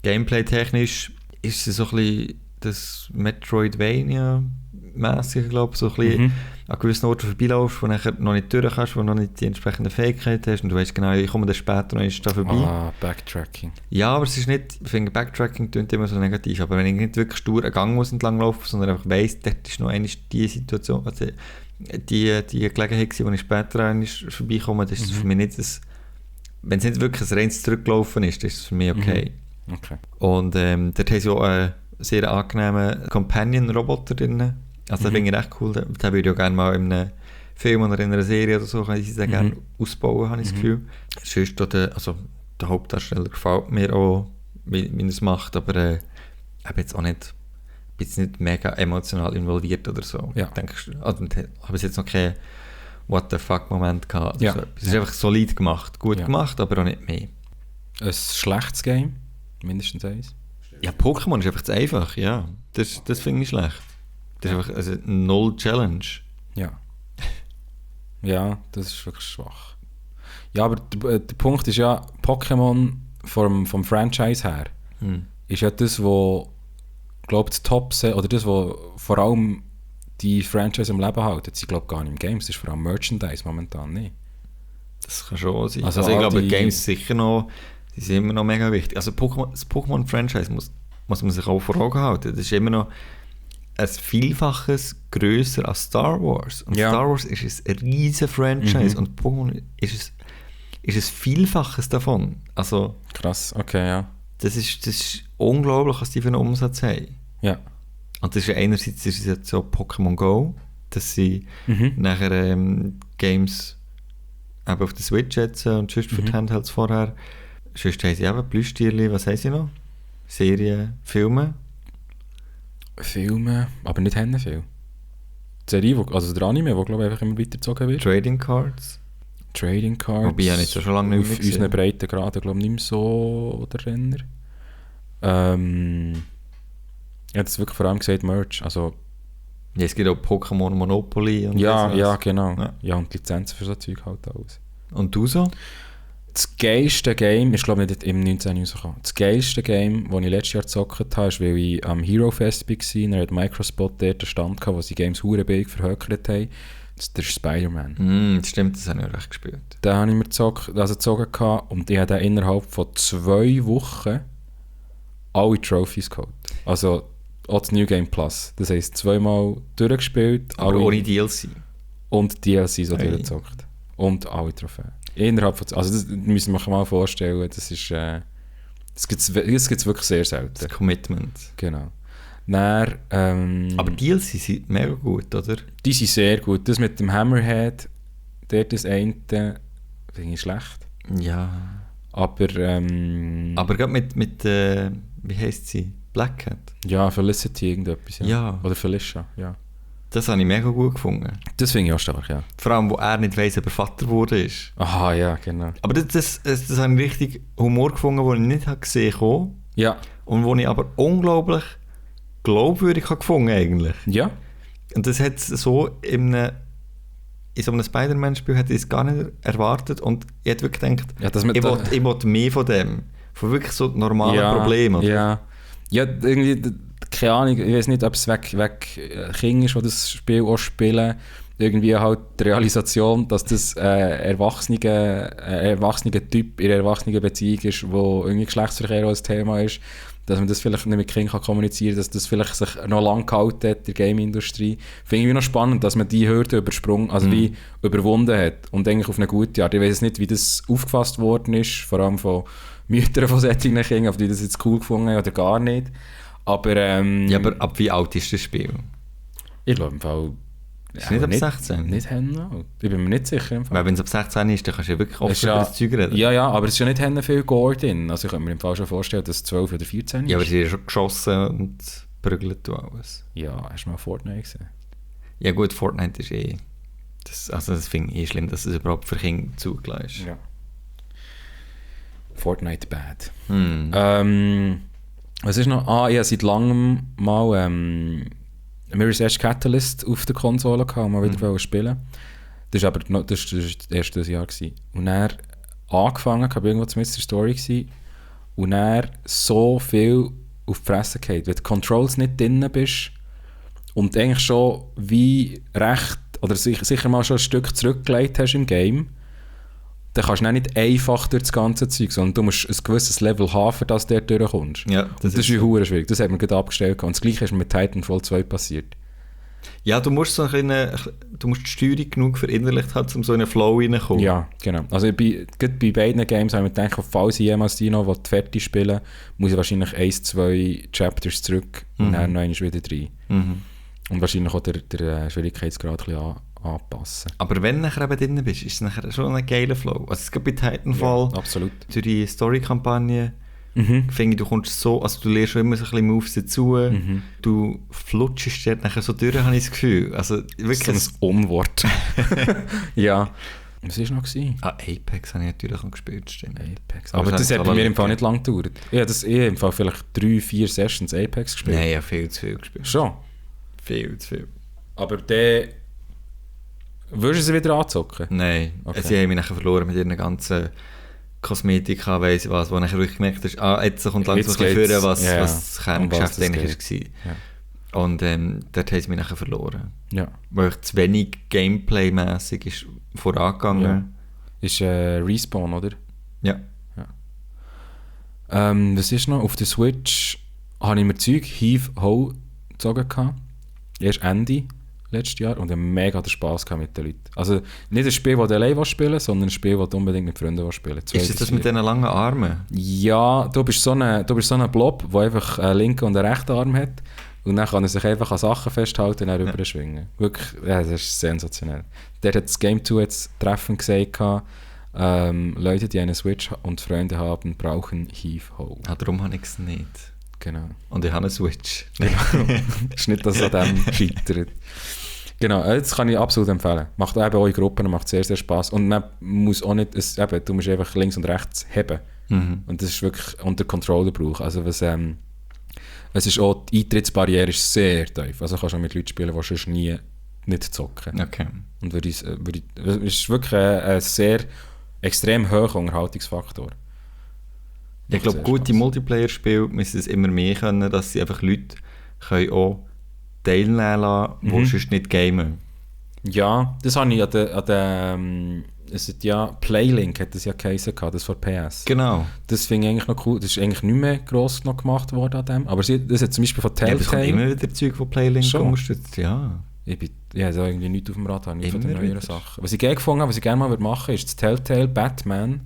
Gameplay-technisch ist es so ein bisschen das Metroidvania-mäßige, glaube ich, so ein bisschen an gewissen Orten vorbeilaufst, wo du nachher noch nicht durch kannst, wo du noch nicht die entsprechende Fähigkeit hast und du weißt genau, ich komme dann später noch da vorbei.
Ah, Backtracking.
Ja, aber es ist nicht, ich finde Backtracking klingt immer so negativ, aber wenn ich nicht wirklich stur einen Gang muss entlang laufen, sondern einfach weiss, dort ist noch einmal die Situation, also die Gelegenheit, wo ich später vorbeikomme, das ist für mich nicht das, wenn es nicht wirklich ein reines Zurücklaufen ist, ist es für mich okay.
Okay.
Und dort haben sie auch einen sehr angenehmen Companion-Roboter drin. Also das finde ich recht cool. Den würde ich auch gerne mal in einem Film oder in einer Serie oder so, kann ich sehr gerne ausbauen, habe ich das Gefühl. Sonst der Hauptdarsteller gefällt mir auch, wie er es macht, aber ich bin jetzt auch nicht mega emotional involviert oder so.
Ja.
Also, habe ich jetzt noch keinen What-the-fuck-Moment gehabt. Ja. So. Es ist einfach solid gemacht, gut gemacht, aber auch nicht mehr.
Ein schlechtes Game? Mindestens eins?
Ja, Pokémon ist einfach zu einfach, ja. Das finde ich schlecht. Das ist einfach null Challenge.
Ja. Ja, das ist wirklich schwach. Ja, aber der Punkt ist ja, Pokémon vom Franchise her ist ja das, wo glaube das Top oder das, wo vor allem die Franchise am Leben halten. Sie glaube gar nicht im Games, das ist vor allem Merchandise momentan nicht.
Das kann schon sein. Also ich glaube, Games sicher noch, die sind immer noch mega wichtig. Also das Pokémon-Franchise muss man sich auch vor Augen halten. Das ist immer noch ein Vielfaches grösser als Star Wars. Und Star Wars ist ein riesen Franchise und Pokémon ist ein Vielfaches davon. Also,
krass, okay, ja.
Das ist unglaublich, was die für einen Umsatz haben.
Ja.
Und das ist einerseits ist es jetzt so Pokémon Go, dass sie nachher Games eben auf der Switch setzen und sonst für die Handhelds vorher. Sonst haben sie eben Plüschtierchen, was haben sie noch? Serien, Filme?
Filme, aber nicht viel. Die Serie, also der Anime, der glaube ich einfach immer weitergezogen wird.
Trading Cards.
Wobei
ich nicht so schon lange nicht
auf unseren Breitengraden glaube ich nicht mehr so der Renner. Ich habe das wirklich vor allem gesagt, Merch. Also,
ja, es gibt auch Pokémon Monopoly und
ja, genau. Ja, und Lizenzen für so Zeug halt alles.
Und du so?
Das geilste Game, ich glaube nicht im 19 rausgekommen. Das geilste Game, das ich letztes Jahr gezockt habe, ist, weil ich am Hero Fest war. Dann hat Microspot dort einen Stand gehabt, wo sie Games hure billig verhökert haben. Das ist der Spider-Man.
Das stimmt, das habe ich auch recht gespielt.
Den habe ich mir gezogen und ich habe innerhalb von 2 Wochen alle Trophies geholt. Also auch das New Game Plus. Das heisst, 2-mal durchgespielt.
Aber ohne DLC.
Und DLC so durchgezockt. Und alle Trophäen. Innerhalb von... Also das müssen wir uns mal vorstellen, das ist... Das gibt es wirklich sehr selten.
Das Commitment.
Genau. Dann,
aber DLC sind mega gut, oder?
Die sind sehr gut. Das mit dem Hammerhead, dort das eine, finde ich schlecht.
Ja.
Aber
gerade mit wie heisst sie? Black Cat?
Ja, Felicity irgendetwas. Ja. Oder Felicia, ja.
Das habe ich mega gut gefunden.
Das finde ich auch stark, ja.
Vor allem, wo er nicht weiss, ob er Vater geworden ist.
Aha, ja, genau.
Aber das habe ich richtig Humor gefunden, den ich nicht gesehen habe.
Ja.
Und den ich aber unglaublich glaubwürdig gefunden eigentlich.
Ja.
Und das hat so in so einem Spider-Man-Spiel hätte ich es gar nicht erwartet. Und ich hätte wirklich gedacht, ich wollte mehr von dem. Von wirklich so normalen Problemen. Oder?
Ja. Ja, irgendwie... Keine Ahnung, ich weiß nicht, ob es weg Kinder ist, die das Spiel auch spielen. Irgendwie halt die Realisation, dass das ein erwachsener Typ in einer erwachsenen Beziehung ist, wo irgendwie Geschlechtsverkehr auch ein Thema ist, dass man das vielleicht nicht mit Kindern kommunizieren kann, dass das vielleicht sich noch lange gehalten hat in der Game-Industrie. Finde ich noch spannend, dass man die Hürde übersprungen, also wie überwunden hat und eigentlich auf eine gute Art. Ich weiß nicht, wie das aufgefasst worden ist, vor allem von Müttern von solchen Kindern, ob die das jetzt cool gefunden haben oder gar nicht. Aber,
aber ab wie alt ist das Spiel?
Ich glaube im Fall...
Ist nicht ab 16?
Nicht Henne. Ich bin mir nicht sicher im Fall.
Weil wenn es ab 16 ist, dann kannst du ja wirklich offen über das Zeug reden.
Ja, aber es ist ja nicht Henne viel Gore drin. Also ich könnte mir im Fall schon vorstellen, dass es 12 oder 14 ist.
Ja, aber sie sind ja schon geschossen und prügelt und alles.
Ja, hast du mal Fortnite gesehen?
Ja gut, Fortnite ist das finde ich schlimm, dass es überhaupt für Kinder zugelassen ist.
Ja. Fortnite bad. Was ist noch? Ich habe seit langem mal Mirror's Edge Catalyst auf der Konsole gehabt, mal wieder spielen. Das war aber das erste Jahr gewesen. Und dann angefangen, ich war irgendwo mit der Story gewesen, und dann so viel auf die Fresse gefallen, wenn du Controls nicht drin bist und eigentlich schon wie recht, oder sicher mal schon ein Stück zurückgelegt hast im Game, dann kannst du nicht einfach durch das ganze Zeug, sondern du musst ein gewisses Level haben, für das du dort durchkommst.
Ja,
das ist verdammt schwierig. Das hat man gerade abgestellt. Und das Gleiche ist mit Titanfall 2 passiert.
Ja, du musst die Steuerung genug verinnerlicht haben, um so in einen Flow reinzukommen.
Ja, genau. Also gerade bei beiden Games habe ich mir gedacht, falls ich jemals die noch fertig spielen, muss ich wahrscheinlich 1-2 Chapters zurück und dann noch einmal wieder rein. Und wahrscheinlich auch der Schwierigkeitsgrad ein bisschen anpassen.
Aber wenn du nachher eben drin bist, ist es nachher schon ein geiler Flow. Also es gibt bei Titanfall,
absolut.
Durch die Story-Kampagne, finde ich, du kommst so, also du lernst schon immer so ein bisschen Moves dazu, du flutschst dort nachher so durch, habe ich das Gefühl. Also wirklich
so ein Unwort. Ja. Was war noch?
Apex habe ich natürlich noch gespielt, stimmt.
Apex. Aber das hat bei mir im Fall nicht lange gedauert. Ich habe im Fall vielleicht 3-4 Sessions Apex gespielt.
Nein, ich habe viel zu viel gespielt.
Schon?
Viel zu viel.
Aber der... Würdest du sie wieder anzocken?
Nein. Okay. Sie haben mich nachher verloren mit ihren ganzen Kosmetik, weiss ich was, wo nachher wirklich gemerkt hast, jetzt kommt langsam ein bisschen vor, was das Kerngeschäft eigentlich war. Ja. Und dort haben sie mich nachher verloren. Ja. Weil ich zu wenig Gameplay-mässig ist vorangegangen.
Ja. Ist Respawn, oder?
Ja.
Was ist noch? Auf der Switch habe ich mir Zeug Heave-Ho gezogen. Erst Ende letztes Jahr und ich habe mega den Spass mit den Leuten. Also nicht ein Spiel, das du allein spielen willst, sondern ein Spiel, das du unbedingt mit Freunden spielen willst.
Ist das mit diesen langen Armen?
Ja, du bist so ein Blob, der einfach einen linken und einen rechten Arm hat und dann kann er sich einfach an Sachen festhalten und dann rüber schwingen. Wirklich, ja, das ist sensationell. Der hat das Game 2 jetzt treffend gesagt, Leute, die eine Switch und Freunde haben, brauchen Heave-Ho.
Darum habe ich es nicht.
Genau.
Und ich habe eine Switch.
Genau. Ist nicht, dass es an dem scheitert. Genau, das kann ich absolut empfehlen. Macht eben auch in Gruppen, macht sehr, sehr Spass. Und man muss auch nicht, du musst einfach links und rechts heben. Und das ist wirklich unter Controller brauchen. Also es ist auch, die Eintrittsbarriere ist sehr tief. Also kannst du auch mit Leuten spielen, die sonst nicht zocken.
Okay.
Und es ist wirklich ein sehr extrem hoher Unterhaltungsfaktor.
Ich glaube, gute Multiplayer-Spiele müssen es immer mehr können, dass sie einfach Leute können auch teilnehmen lassen, die sonst nicht gamen.
Ja, das habe ich an der es hat ja Playlink hat das ja geheißen, das von PS.
Genau.
Das finde ich eigentlich noch cool. Das ist eigentlich nicht mehr gross noch gemacht worden an dem. Aber das hat zum Beispiel von Telltale...
Ja, aber es kommt immer wieder Zeug von Playlink unterstützt, ja.
Ich habe irgendwie nichts auf dem Radar, nicht von den neueren Sachen. Was ich gerne gefunden habe, was ich gerne mal machen würde, ist das Telltale Batman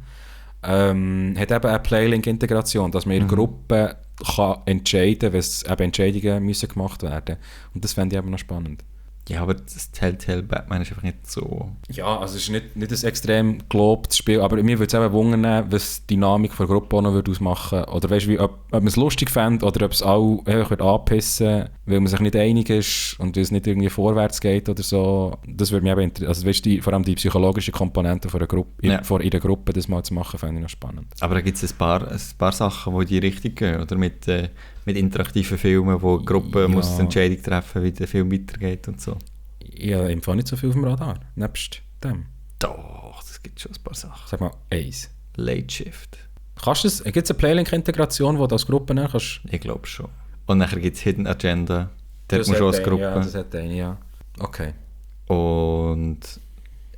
hat eben eine Playlink-Integration, dass man in der Gruppe kann entscheiden kann, wenn eben Entscheidungen müssen gemacht werden. Und das fände ich eben noch spannend.
Ja, aber das Telltale Batman ist einfach nicht so...
Ja, also es ist nicht ein extrem gelobtes Spiel, aber mir würde es eben wundern, was die Dynamik der Gruppe auch noch ausmachen würde. Oder weißt du, ob man es lustig fände oder ob es alle einfach anpissen, weil man sich nicht einig ist und es nicht irgendwie vorwärts geht oder so. Das würde mich eben interessieren. Also weißt du, vor allem die psychologische Komponente von einer Gruppe, in der Gruppe das mal zu machen, fände ich noch spannend.
Aber da gibt es ein paar Sachen, die in die Richtung gehen, oder mit interaktiven Filmen, wo die Gruppe muss eine Entscheidung treffen, wie der Film weitergeht und so.
Ja, im Fall nicht so viel auf dem Radar, nebst dem.
Doch, das gibt schon ein paar Sachen.
Sag mal, eins.
Late Shift.
Gibt es eine Playlink-Integration, wo du als Gruppe nehmen kannst?
Ich glaube schon. Und nachher gibt es Hidden Agenda. Da hat man schon als Gruppe.
Ja, das hat eine, ja. Okay.
Und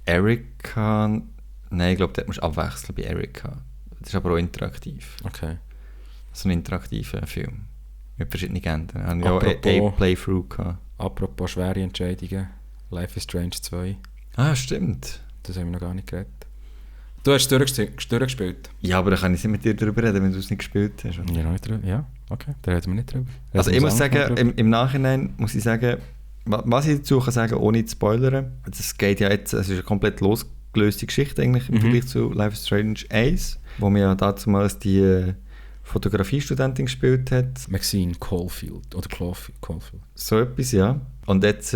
Erika... Nein, ich glaube, da musst du abwechseln bei Erika. Das ist aber auch interaktiv.
Okay.
So ein interaktiver Film. Mit verschiedenen Enden. Ich hatte ja auch ein Playthrough gehabt.
Apropos schwere Entscheidungen. Life is Strange 2.
Ah, stimmt.
Das haben wir noch gar nicht geredet. Du hast es durchgespielt?
Ja, aber da kann ich nicht mit dir darüber reden, wenn du es nicht gespielt hast.
Oder? Ja, noch nicht drüber. Ja, okay. Da reden wir nicht drüber.
Also ich muss sagen, im Nachhinein muss ich sagen, was ich dazu kann sagen, ohne zu spoilern, es geht ja jetzt, es ist eine komplett losgelöste Geschichte eigentlich im Vergleich zu Life is Strange 1, wo mir ja damals die Fotografiestudentin gespielt hat.
Maxine Caulfield. Oder Caulfield.
So etwas, ja. Und jetzt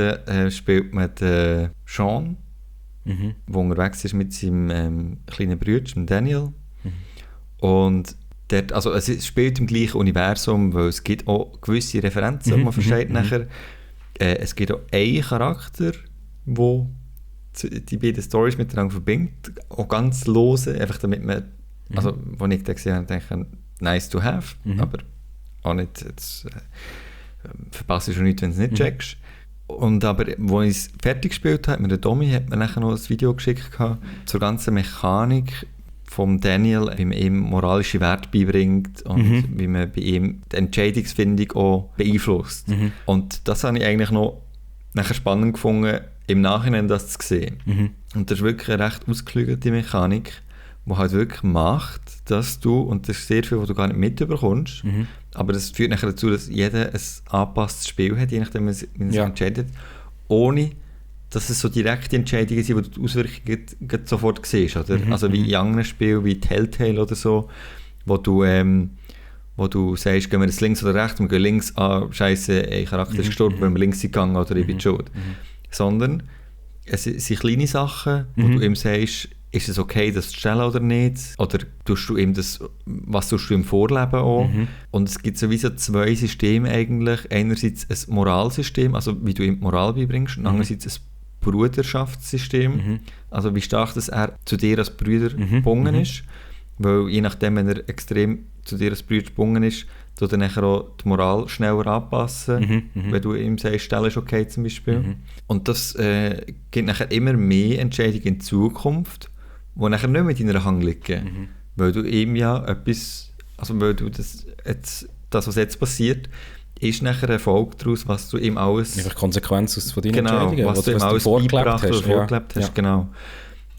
spielt man den Sean, der unterwegs ist mit seinem kleinen Bruder, Daniel. Und dort, also es spielt im gleichen Universum, weil es gibt auch gewisse Referenzen, die man versteht nachher. Es gibt auch einen Charakter, der die beiden Storys miteinander verbindet. Auch ganz lose, einfach damit man, also als ich den gesehen habe, denke ich, nice to have, aber auch nicht, jetzt verpasst du schon nichts, wenn du es nicht checkst. Und aber, als ich es fertig gespielt habe, mit der Domi, hat mir nachher noch ein Video geschickt zur ganzen Mechanik von Daniel, wie man ihm moralische Werte beibringt und wie man bei ihm die Entscheidungsfindung auch beeinflusst. Und das habe ich eigentlich noch nachher spannend gefunden, im Nachhinein das zu sehen. Und das ist wirklich eine recht ausgeklügelte Mechanik, die halt wirklich macht, dass du, und das ist sehr viel, was du gar nicht mitbekommst, aber das führt nachher dazu, dass jeder ein angepasstes Spiel hat, je nachdem, wie man sich entscheidet, ohne dass es so direkte Entscheidungen sind, wo du die Auswirkungen sofort siehst. Oder? Also wie in anderen Spielen, wie Telltale oder so, wo du sagst, gehen wir jetzt links oder rechts, wir gehen links, scheiße, ein Charakter ist gestorben, weil wir links sind gegangen oder ich bin schuld. Sondern es sind kleine Sachen, wo du ihm sagst, ist es okay, das zu stellen oder nicht? Oder tust du ihm was tust du ihm vorleben auch? Und es gibt sowieso zwei Systeme eigentlich. Einerseits ein Moralsystem, also wie du ihm Moral beibringst, und andererseits ein Bruderschaftssystem, also wie stark dass er zu dir als Bruder gebunden ist. Weil je nachdem, wenn er extrem zu dir als Bruder gebunden ist, tut er nachher auch die Moral schneller anpassen, wenn du ihm sagst, Stelle ist okay zum Beispiel. Und das gibt nachher immer mehr Entscheidungen in Zukunft, die nachher nicht mit deiner Hand liegen. Weil du ihm ja etwas, also weil du das, was jetzt passiert, ist nachher ein Erfolg daraus, was du ihm alles...
Einfach Konsequenz von deinen Entscheidungen,
was du ihm alles beigebracht oder vorgelebt hast. Genau.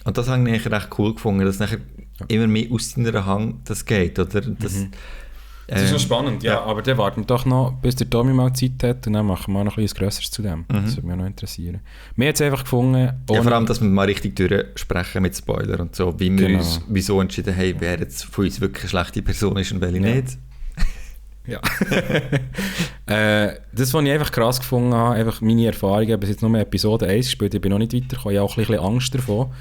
Und das habe ich recht cool gefunden, dass nachher immer mehr aus deiner Hand das geht, oder?
Das ist noch spannend, ja, aber dann warten wir doch noch, bis der Tommy mal Zeit hat und dann machen wir noch ein bisschen Grösseres zu dem. Das würde mich noch interessieren. Mir hat es einfach gefunden...
Ja, vor allem, dass wir mal richtig durchsprechen mit Spoiler und so, wie wir uns wieso entschieden haben, wer jetzt von uns wirklich eine schlechte Person ist und welche nicht.
Ja. Das, was ich einfach krass gefunden habe, einfach meine Erfahrungen, ich habe bis jetzt nur Episode 1 gespielt, ich bin noch nicht weitergekommen, ich habe auch ein bisschen Angst davon.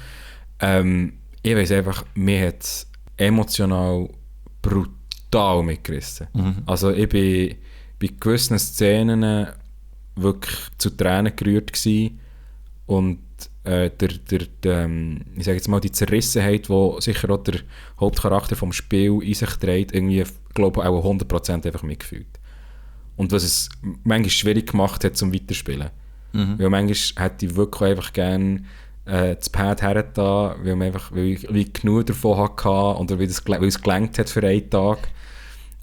Ich weiss einfach, mir hat es emotional brutal mitgerissen. Also ich bin bei gewissen Szenen wirklich zu Tränen gerührt gewesen und ich sage jetzt mal, die Zerrissenheit, die sicher auch der Hauptcharakter vom Spiel in sich trägt, irgendwie, glaube ich, auch 100% einfach mitgefühlt. Und was es manchmal schwierig gemacht hat zum Weiterspielen. Weil manchmal hätte ich wirklich einfach gerne das Pad hergetan, weil ich genug davon hatte oder weil es gelangt hat für einen Tag,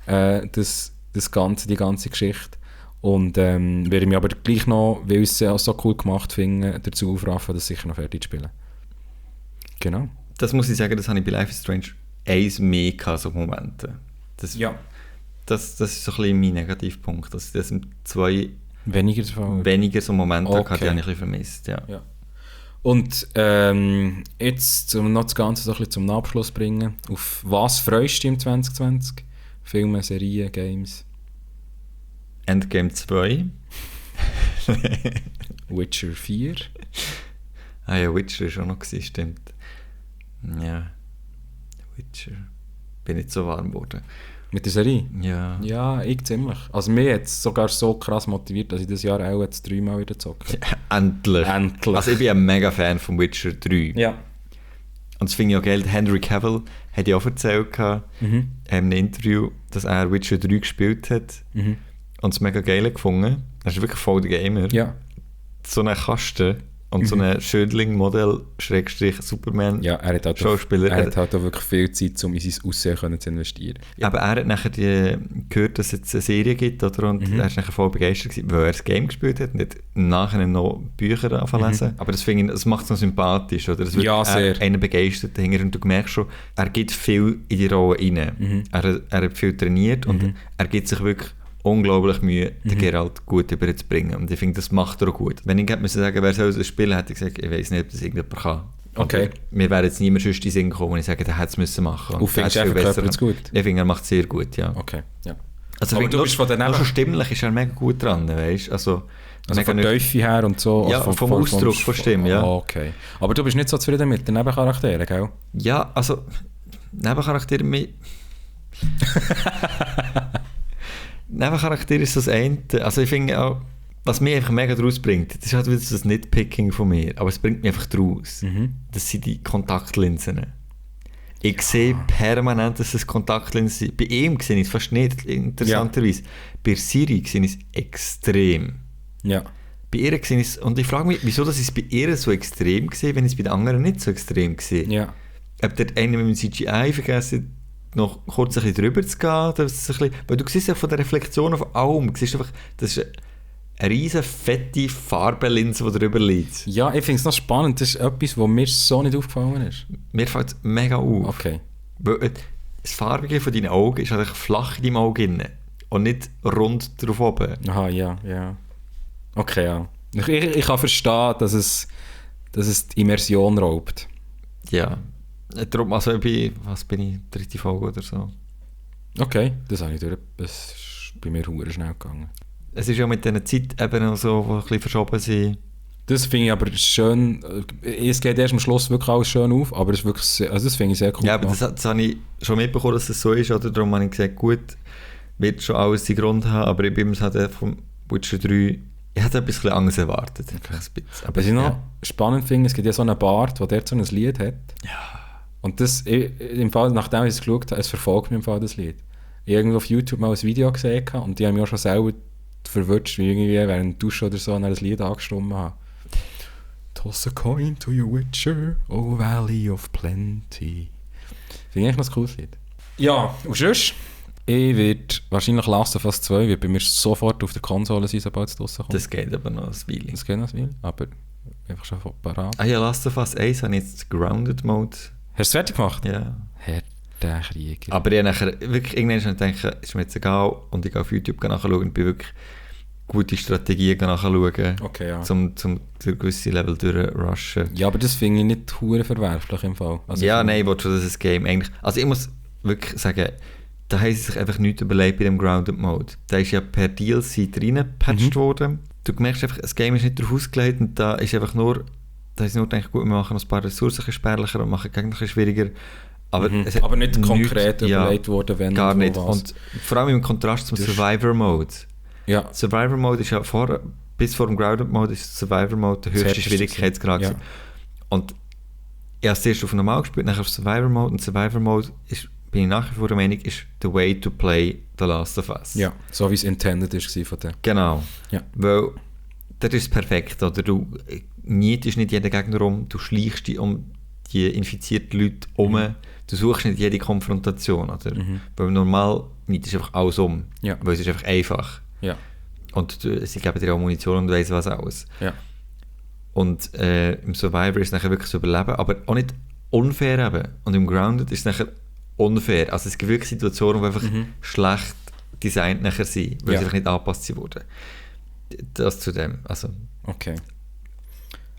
die ganze Geschichte. Und werde ich mich aber gleich noch, weil ich es auch so cool gemacht finde, dazu aufraffen, das sicher noch fertig zu spielen. Genau.
Das muss ich sagen, das habe ich bei Life is Strange 1 mehr gehabt, so Momente. Das ist so ein bisschen mein Negativpunkt, dass das im 2 weniger so Momente hatte, die habe ich ein bisschen vermisst. Ja.
Und jetzt, um noch das Ganze so ein bisschen zum Abschluss bringen, auf was freust du dich im 2020? Filme, Serien, Games?
Endgame 2.
Witcher 4.
Ah ja, Witcher ist auch noch gewesen, stimmt. Ja, Witcher. Bin nicht so warm geworden.
Mit der Serie?
Ja.
Ja, ich ziemlich. Also mir hat es sogar so krass motiviert, dass ich das Jahr auch jetzt 3 Mal wieder zocke.
Ja, endlich. Also ich bin ein mega Fan von Witcher 3.
Ja.
Und das finde ich auch geil. Henry Cavill hat ja auch erzählt in einem Interview, dass er Witcher 3 gespielt hat. Und es mega geil gefunden. Er ist wirklich voll der Gamer.
Ja.
So einen Kasten und so einen Schödling-Modell, Superman,
ja, er hat halt
Schauspieler.
Er hat halt auch wirklich viel Zeit, um in sein Aussehen zu investieren.
Ja. Aber er hat nachher gehört, dass es jetzt eine Serie gibt, oder? Und er ist nachher voll begeistert gewesen, weil er das Game gespielt hat und nicht nachher noch Bücher anfangen lesen. Aber das macht es noch sympathisch, oder? Das wird
sehr.
Einen begeistert dahinter und du merkst schon, er gibt viel in die Rolle rein. Er hat viel trainiert und er gibt sich wirklich unglaublich Mühe, den Geralt gut überzubringen. Und ich finde, das macht er auch gut. Wenn ich hätte sagen, wer soll das spielen, hätte ich gesagt, ich weiß nicht, ob das irgendjemand kann.
Okay.
Also, mir wäre jetzt niemand sonst in den Sinn gekommen, und ich sage, der hätte es machen müssen.
Und findest du einfach gut?
Ich finde, er macht es sehr gut, ja.
Okay, ja.
Also
aber du bist von den
schon stimmlich ist er mega gut dran, weißt du? Also
von der Tiefe her und so?
Ja,
also
vom Ausdruck, von Stimme, ja.
Oh, okay. Aber du bist nicht so zufrieden mit den Nebencharakteren, gell?
Ja, also Nebencharaktere Nebencharakter ist das eine. Also ich finde auch, was mich einfach mega draus bringt, das ist halt wieder das Nitpicking von mir, aber es bringt mich einfach draus. Das sind die Kontaktlinsen. Ich sehe permanent, dass es Kontaktlinsen sind. Bei ihm sehe ich es fast nicht, interessanterweise. Ja. Bei Siri sehe ich es extrem.
Ja.
Bei ihr sehe ich es, und ich frage mich, wieso das ist bei ihr so extrem war, wenn ich es bei den anderen nicht so extrem sehe.
Ja.
Ob der eine mit dem CGI vergessen noch kurz ein bisschen drüber zu gehen, weil du siehst ja von der Reflexion auf allem, siehst einfach, das ist eine riesen fette Farbenlinse, die drüber liegt.
Ja, ich finde es noch spannend, das ist etwas, was mir so nicht aufgefallen ist.
Mir fällt es mega auf.
Okay.
Weil das Farbige von deinen Augen ist halt flach in deinem Auge drin und nicht rund drauf oben.
Aha, ja. Okay, ja. Ich kann verstehen, dass es die Immersion raubt.
Ja. Darum, also was bin ich, 3. Folge oder so.
Okay, das habe ich durch. Das ist bei mir verdammt schnell gegangen.
Es ist ja mit diesen Zeitebenen so, die ein bisschen verschoben sind.
Das finde ich aber schön. Es geht erst am Schluss wirklich alles schön auf, aber es ist wirklich sehr, also das finde ich sehr cool.
Ja, aber das habe ich schon mitbekommen, dass es so ist. Oder? Darum habe ich gesagt, gut, wird schon alles seinen Grund haben, aber ich bin mir halt vom Witcher 3... Ich hatte ein bisschen Angst erwartet.
Okay. Aber was ich noch spannend finde, es gibt ja so einen Bart, der dort so ein Lied hat.
Ja.
Und das, im Fall, nachdem ich es geschaut habe, es verfolgt mich im Fall das Lied. Ich habe irgendwo auf YouTube mal ein Video gesehen und die haben mich auch schon selber verwirrt, wie irgendwie während der Dusche oder so ein Lied angestimmt haben. Toss a coin to your Witcher, oh Valley of Plenty. Finde ich eigentlich noch ein cooles Lied. Ja, und sonst? Ich werde wahrscheinlich Last of Us 2 wird bei mir sofort auf der Konsole sein, sobald es rauskommt.
Das geht aber noch ein Weile.
Das geht noch ein Weile, aber einfach schon parat.
Ah ja, Last of Us 1 habe ich jetzt Grounded Mode.
Hast du es fertig gemacht?
Ja.
Herr der Krieger.
Aber ich habe nachher wirklich irgendwann gedacht, ist mir jetzt egal, und ich gehe auf YouTube nachschauen und bin wirklich gute Strategien nachschauen,
okay, ja.
zum gewisse Level durchrushen.
Ja, aber das finde ich nicht verdammt verwerflich im Fall. Also
ja, nein, ich wollte schon, dass das Game eigentlich... Also ich muss wirklich sagen, da haben sie sich einfach nichts überlegt bei dem Grounded Mode. Da ist ja per DLC reingepatcht worden. Du merkst einfach, das Game ist nicht darauf ausgelegt und da ist einfach nur... Da ist nur gedacht, gut, wir machen noch ein paar Ressourcen spärlicher und machen Gegner schwieriger. Aber,
aber nicht konkret überlegt worden, wenn
gar nicht.
Was.
Und vor allem im Kontrast zum Survivor Mode.
Ja.
Survivor Mode ist ja bis vor dem Grounded Mode ist Survivor Mode der höchste Schwierigkeitsgrad. Ja. Und ich habe es erst auf normal gespielt, nachher auf Survivor Mode. Und Survivor Mode bin ich nach wie vor der Meinung, ist the way to play The Last of Us.
Ja, so wie es intended ist von dem.
Genau.
Ja.
Weil das ist perfekt, oder? Du nietest nicht jeden Gegner um, du schleichst dich um die infizierten Leute um, du suchst nicht jede Konfrontation, oder? Weil normal nietest du einfach alles um, weil es ist einfach einfach.
Ja.
Und sie geben dir auch Munition und weiss was alles.
Ja.
Und im Survivor ist es nachher wirklich zu überleben, aber auch nicht unfair eben. Und im Grounded ist es nachher unfair. Also es gibt wirklich Situationen, die einfach schlecht designt nachher sind, weil sie einfach nicht angepasst wurden. Das zu dem. Also,
okay.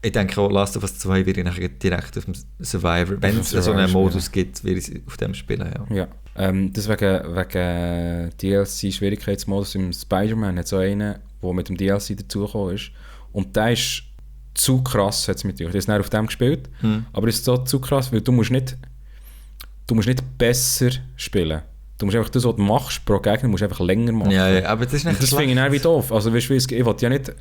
Ich denke auch, Last of Us 2 werde ich nachher direkt auf dem Survivor, wenn es so einen Modus gibt, werde ich auf dem spielen.
Ja. Das wegen DLC-Schwierigkeitsmodus im Spider-Man hat so einen, der mit dem DLC dazugekommen ist. Und der ist zu krass, hat es mit dir. Ich habe dann auf dem gespielt, aber es ist so zu krass, weil du musst nicht besser spielen. Du musst einfach das, was du machst pro Gegner, musst einfach länger machen.
Ja, aber das ist nicht
das finde ich dann wie doof. Also weißt du, ich will ja nicht,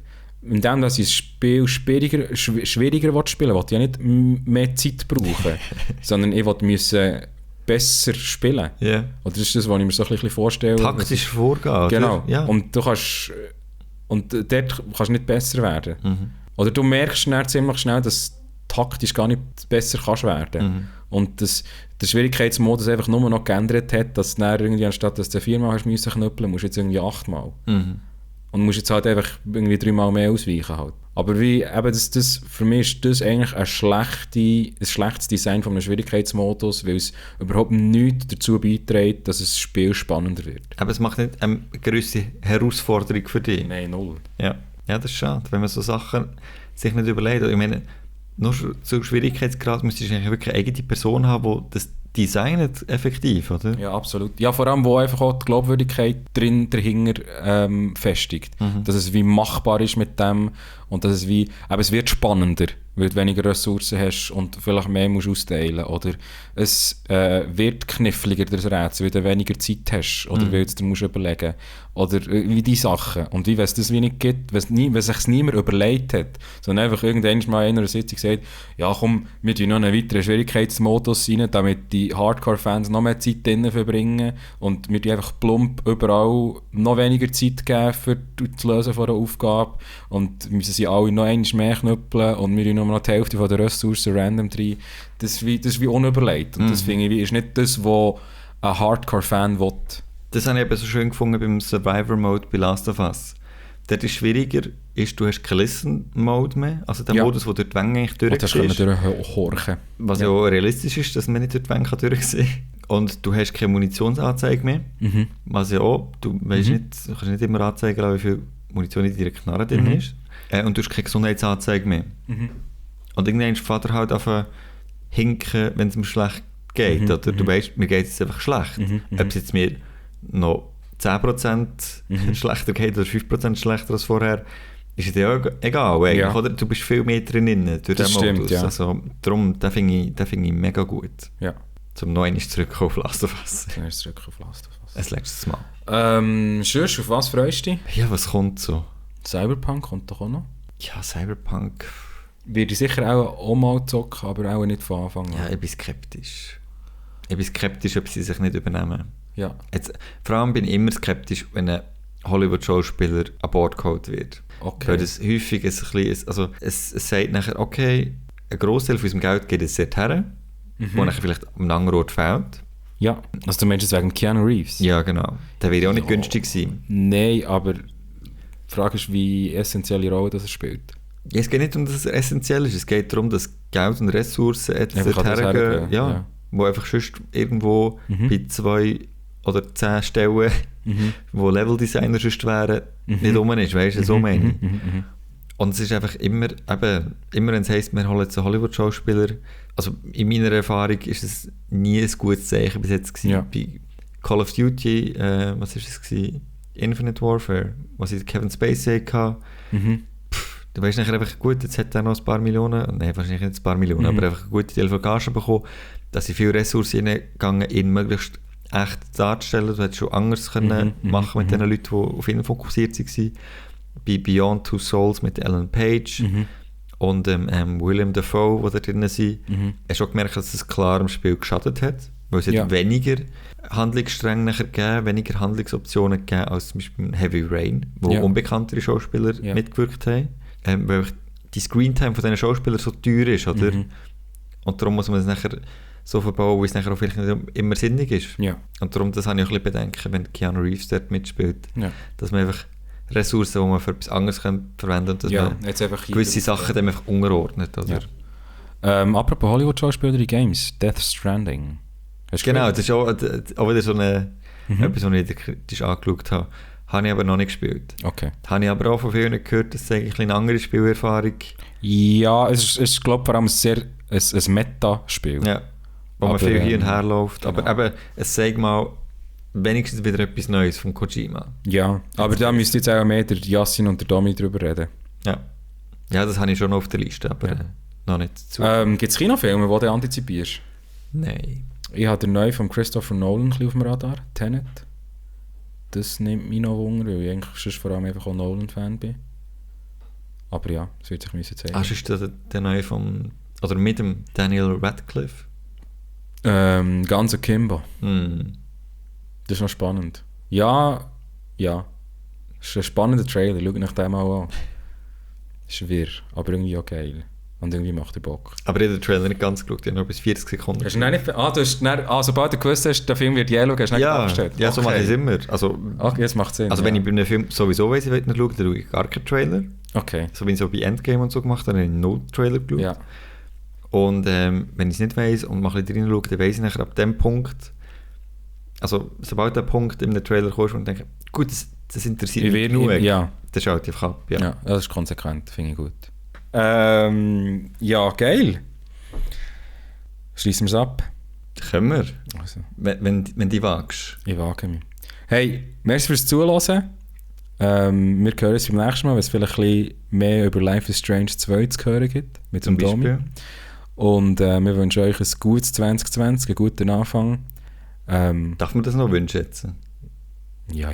indem dass ich das Spiel schwieriger spielen will, ich ja nicht mehr Zeit brauchen, sondern ich will besser spielen.
Yeah.
Oder das ist das, was ich mir so ein bisschen vorstelle.
Taktisch vorgehen.
Genau.
Ja.
Und dort kannst du nicht besser werden. Oder du merkst dann ziemlich schnell, dass taktisch gar nicht besser kannst werden. Und dass der Schwierigkeitsmodus einfach nur noch geändert hat, dass du dann irgendwie anstatt dass du 4-mal hast müssen knüppeln, musst du jetzt irgendwie 8-mal. Und musst jetzt halt einfach irgendwie 3-mal mehr ausweichen halt. Aber wie, eben das, für mich ist das eigentlich ein schlechtes Design von einem Schwierigkeitsmodus, weil es überhaupt nichts dazu beiträgt, dass das Spiel spannender wird.
Aber es macht nicht eine grösse Herausforderung für dich.
Nein, null.
Ja, das ist schade, wenn man so Sachen sich nicht überlegt. Ich meine, nur zu Schwierigkeitsgrad müsstest du eigentlich wirklich eine eigene Person haben, die das designet effektiv, oder?
Ja, absolut. Ja, vor allem, wo einfach auch die Glaubwürdigkeit dahinter festigt. Dass es wie machbar ist mit dem und dass es wie, aber es wird spannender, weil du weniger Ressourcen hast und vielleicht mehr musst austeilen. Oder es wird kniffliger, das Rätsel, weil du weniger Zeit hast oder weil du dir musst überlegen. Oder wie die Sachen. Und wie, wenn es das wie nicht gibt, wenn sich niemand überlegt hat, sondern einfach irgendwann mal in einer Sitzung sagt, ja komm, wir tun noch einen weiteren Schwierigkeitsmodus rein, damit die Hardcore-Fans noch mehr Zeit drinnen verbringen und wir die einfach plump überall noch weniger Zeit geben für das Lösen von einer Aufgabe und müssen sie alle noch einmal mehr knüppeln und wir tun nur noch die Hälfte von der Ressourcen random rein. Das ist wie unüberlegt und das finde ich ist nicht das, was ein Hardcore-Fan will.
Das habe ich eben so schön gefunden beim Survivor-Mode bei Last of Us. Dort ist schwieriger, du hast keinen Listen-Mode mehr, also der Modus, wo durch die Wänge eigentlich durchgehst.
Und das können wir durchhorchen.
Was ja auch realistisch ist, dass man nicht durch die Wänge durchsehen kann. Und du hast keine Munitionsanzeige mehr, was ja auch, du kannst nicht immer anzeigen, wie viel Munition in deiner Knarre drin ist. Und du hast keine Gesundheitsanzeige mehr. Und irgendwann ist der Vater halt auf hinken, wenn es ihm schlecht geht. Oder du weißt, mir geht es einfach schlecht. Ob es jetzt mir noch 10% schlechter geht oder 5% schlechter als vorher, ist dir ja egal. Ja. Oder? Du bist viel mehr drin durch
das
den Modus.
Ja.
Also, darum, den finde ich mega gut.
Ja.
Zum noch einmal zurück auf Last of Us.
Zurück auf Last of Us.
Das letztes Mal.
Sonst, auf was freust du dich?
Ja, was kommt so?
Cyberpunk kommt doch auch noch.
Ja, Cyberpunk.
Werde ich sicher auch mal zocken, aber auch nicht von Anfang an.
Ja, ich bin skeptisch. Ob sie sich nicht übernehmen.
Ja.
Jetzt, vor allem bin ich immer skeptisch, wenn ein Hollywood-Schauspieler an Bord geholt wird.
Okay.
Weil das häufig ein bisschen, also es sagt nachher, okay, ein Grossteil von unserem Geld geht jetzt dorthin, wo nachher vielleicht am anderen Ort fehlt.
Ja, also du meinst es wegen Keanu Reeves?
Ja, genau. Der wäre ja auch nicht günstig sein.
Nein, aber die Frage ist, wie essentielle Rolle das er spielt.
Ja, es geht nicht um, dass es essentiell ist, es geht darum, dass Geld und Ressourcen jetzt dorthin gehen, wo einfach sonst irgendwo bei 2 oder 10 Stellen, wo Leveldesigner sonst wären, nicht rum ist, weißt du, so meine. Und es ist einfach immer wenn es heisst, wir holen jetzt einen Hollywood-Schauspieler, also in meiner Erfahrung ist es nie ein gutes Zeichen bis jetzt gewesen.
Ja.
Bei Call of Duty, was war es gewesen? Infinite Warfare, was ich Kevin Spacey hatte. Du weißt nachher einfach, gut, jetzt hat er noch ein paar Millionen, nein, wahrscheinlich nicht ein paar Millionen, aber einfach eine gute Teil von Gagen bekommen, dass sie viele Ressourcen hineingegangen, ihn möglichst echt darzustellen. Du hättest schon anders können machen mit den Leuten, die auf ihn fokussiert waren. Bei Beyond Two Souls mit Ellen Page und William Dafoe, die da drin sind. Hast du auch gemerkt, dass es klar im Spiel geschadet hat, weil es hat weniger Handlungsstränge nachher gegeben, weniger Handlungsoptionen gegeben als zum Beispiel Heavy Rain, wo unbekanntere Schauspieler mitgewirkt haben. weil die Screentime von diesen Schauspielern so teuer ist, oder? Und darum muss man es nachher so verbauen, wie es nachher auch vielleicht nicht immer sinnig ist.
Ja.
Und darum, das habe ich auch ein bisschen bedenken, wenn Keanu Reeves dort mitspielt.
Ja.
Dass man einfach Ressourcen, die man für etwas anderes verwenden kann, und dass man
jetzt einfach
gewisse Sachen dann einfach unterordnet, oder?
Ja. Apropos Hollywood-Schauspieler in Games, Death Stranding.
Genau, das ist auch wieder so etwas, was ich kritisch angeschaut habe. Habe ich aber noch nicht gespielt.
Okay.
Habe ich aber auch von vielen gehört, dass es eigentlich eine andere Spielerfahrung.
Ja, es ist glaube ich, vor allem ein Meta-Spiel.
Ja, wo man viel hier und her läuft.
Genau.
Aber eben, es sagt mal wenigstens wieder etwas Neues von Kojima.
Ja, aber da müsst jetzt auch mehr der Yassin und der Domi drüber reden.
Ja, das habe ich schon auf der Liste, aber noch nicht zu.
Gibt es Kinofilme, die du antizipierst?
Nein.
Ich habe den neuen von Christopher Nolan ein bisschen auf dem Radar, Tenet. Das nimmt mich noch Wunder, weil ich eigentlich sonst vor allem einfach auch Nolan-Fan bin. Aber ja, das wird sich müssen zeigen.
Ist das der neue oder mit dem Daniel Radcliffe?
Ganz Akimbo.
Mm.
Das ist noch spannend. Ja. Das ist ein spannender Trailer, schau nach dem auch an. Ist wirr, aber irgendwie auch geil. Und irgendwie macht er Bock.
Aber ich habe den Trailer nicht ganz geschaut, ich habe nur bis 40 Sekunden.
Hast du nicht, sobald du gewusst hast, der Film wird yellow, hast du nicht abgestellt?
Ja, so mache ich es immer.
Okay, das macht Sinn.
Also wenn ich bei einem Film sowieso weiss, ich will nicht schauen, dann schaue ich gar keinen Trailer.
Okay.
So wie ich so bei Endgame und so gemacht habe, dann habe ich no Trailer geschaut.
Ja.
Und wenn ich es nicht weiss und mal ein bisschen reinschaue, dann weiss ich nachher ab dem Punkt, also sobald der Punkt in einem Trailer kommt und denke, gut, das interessiert mich genug, dann schaut ich einfach ab.
Ja, das ist konsequent, finde ich gut. Ja, geil. Schließen wir es ab.
Können wir.
Also.
Wenn du wagst.
Ich wage mich. Hey, merci fürs Zuhören. Wir hören uns beim nächsten Mal, wenn es vielleicht ein bisschen mehr über Life is Strange 2 zu hören gibt. Mit dem Domi. Und wir wünschen euch ein gutes 2020, einen guten Anfang.
Darf man das noch wünschen jetzt?
Ja.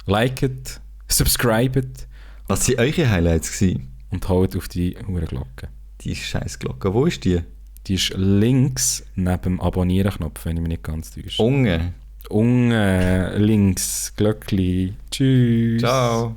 Liket, subscribet.
Was waren eure Highlights gewesen?
Und holt auf die Glocke.
Die scheiß Glocke, wo ist die?
Die ist links neben dem Abonnieren-Knopf, wenn ich mich nicht ganz täusche.
Unge,
links, Glöckli. Tschüss.
Ciao.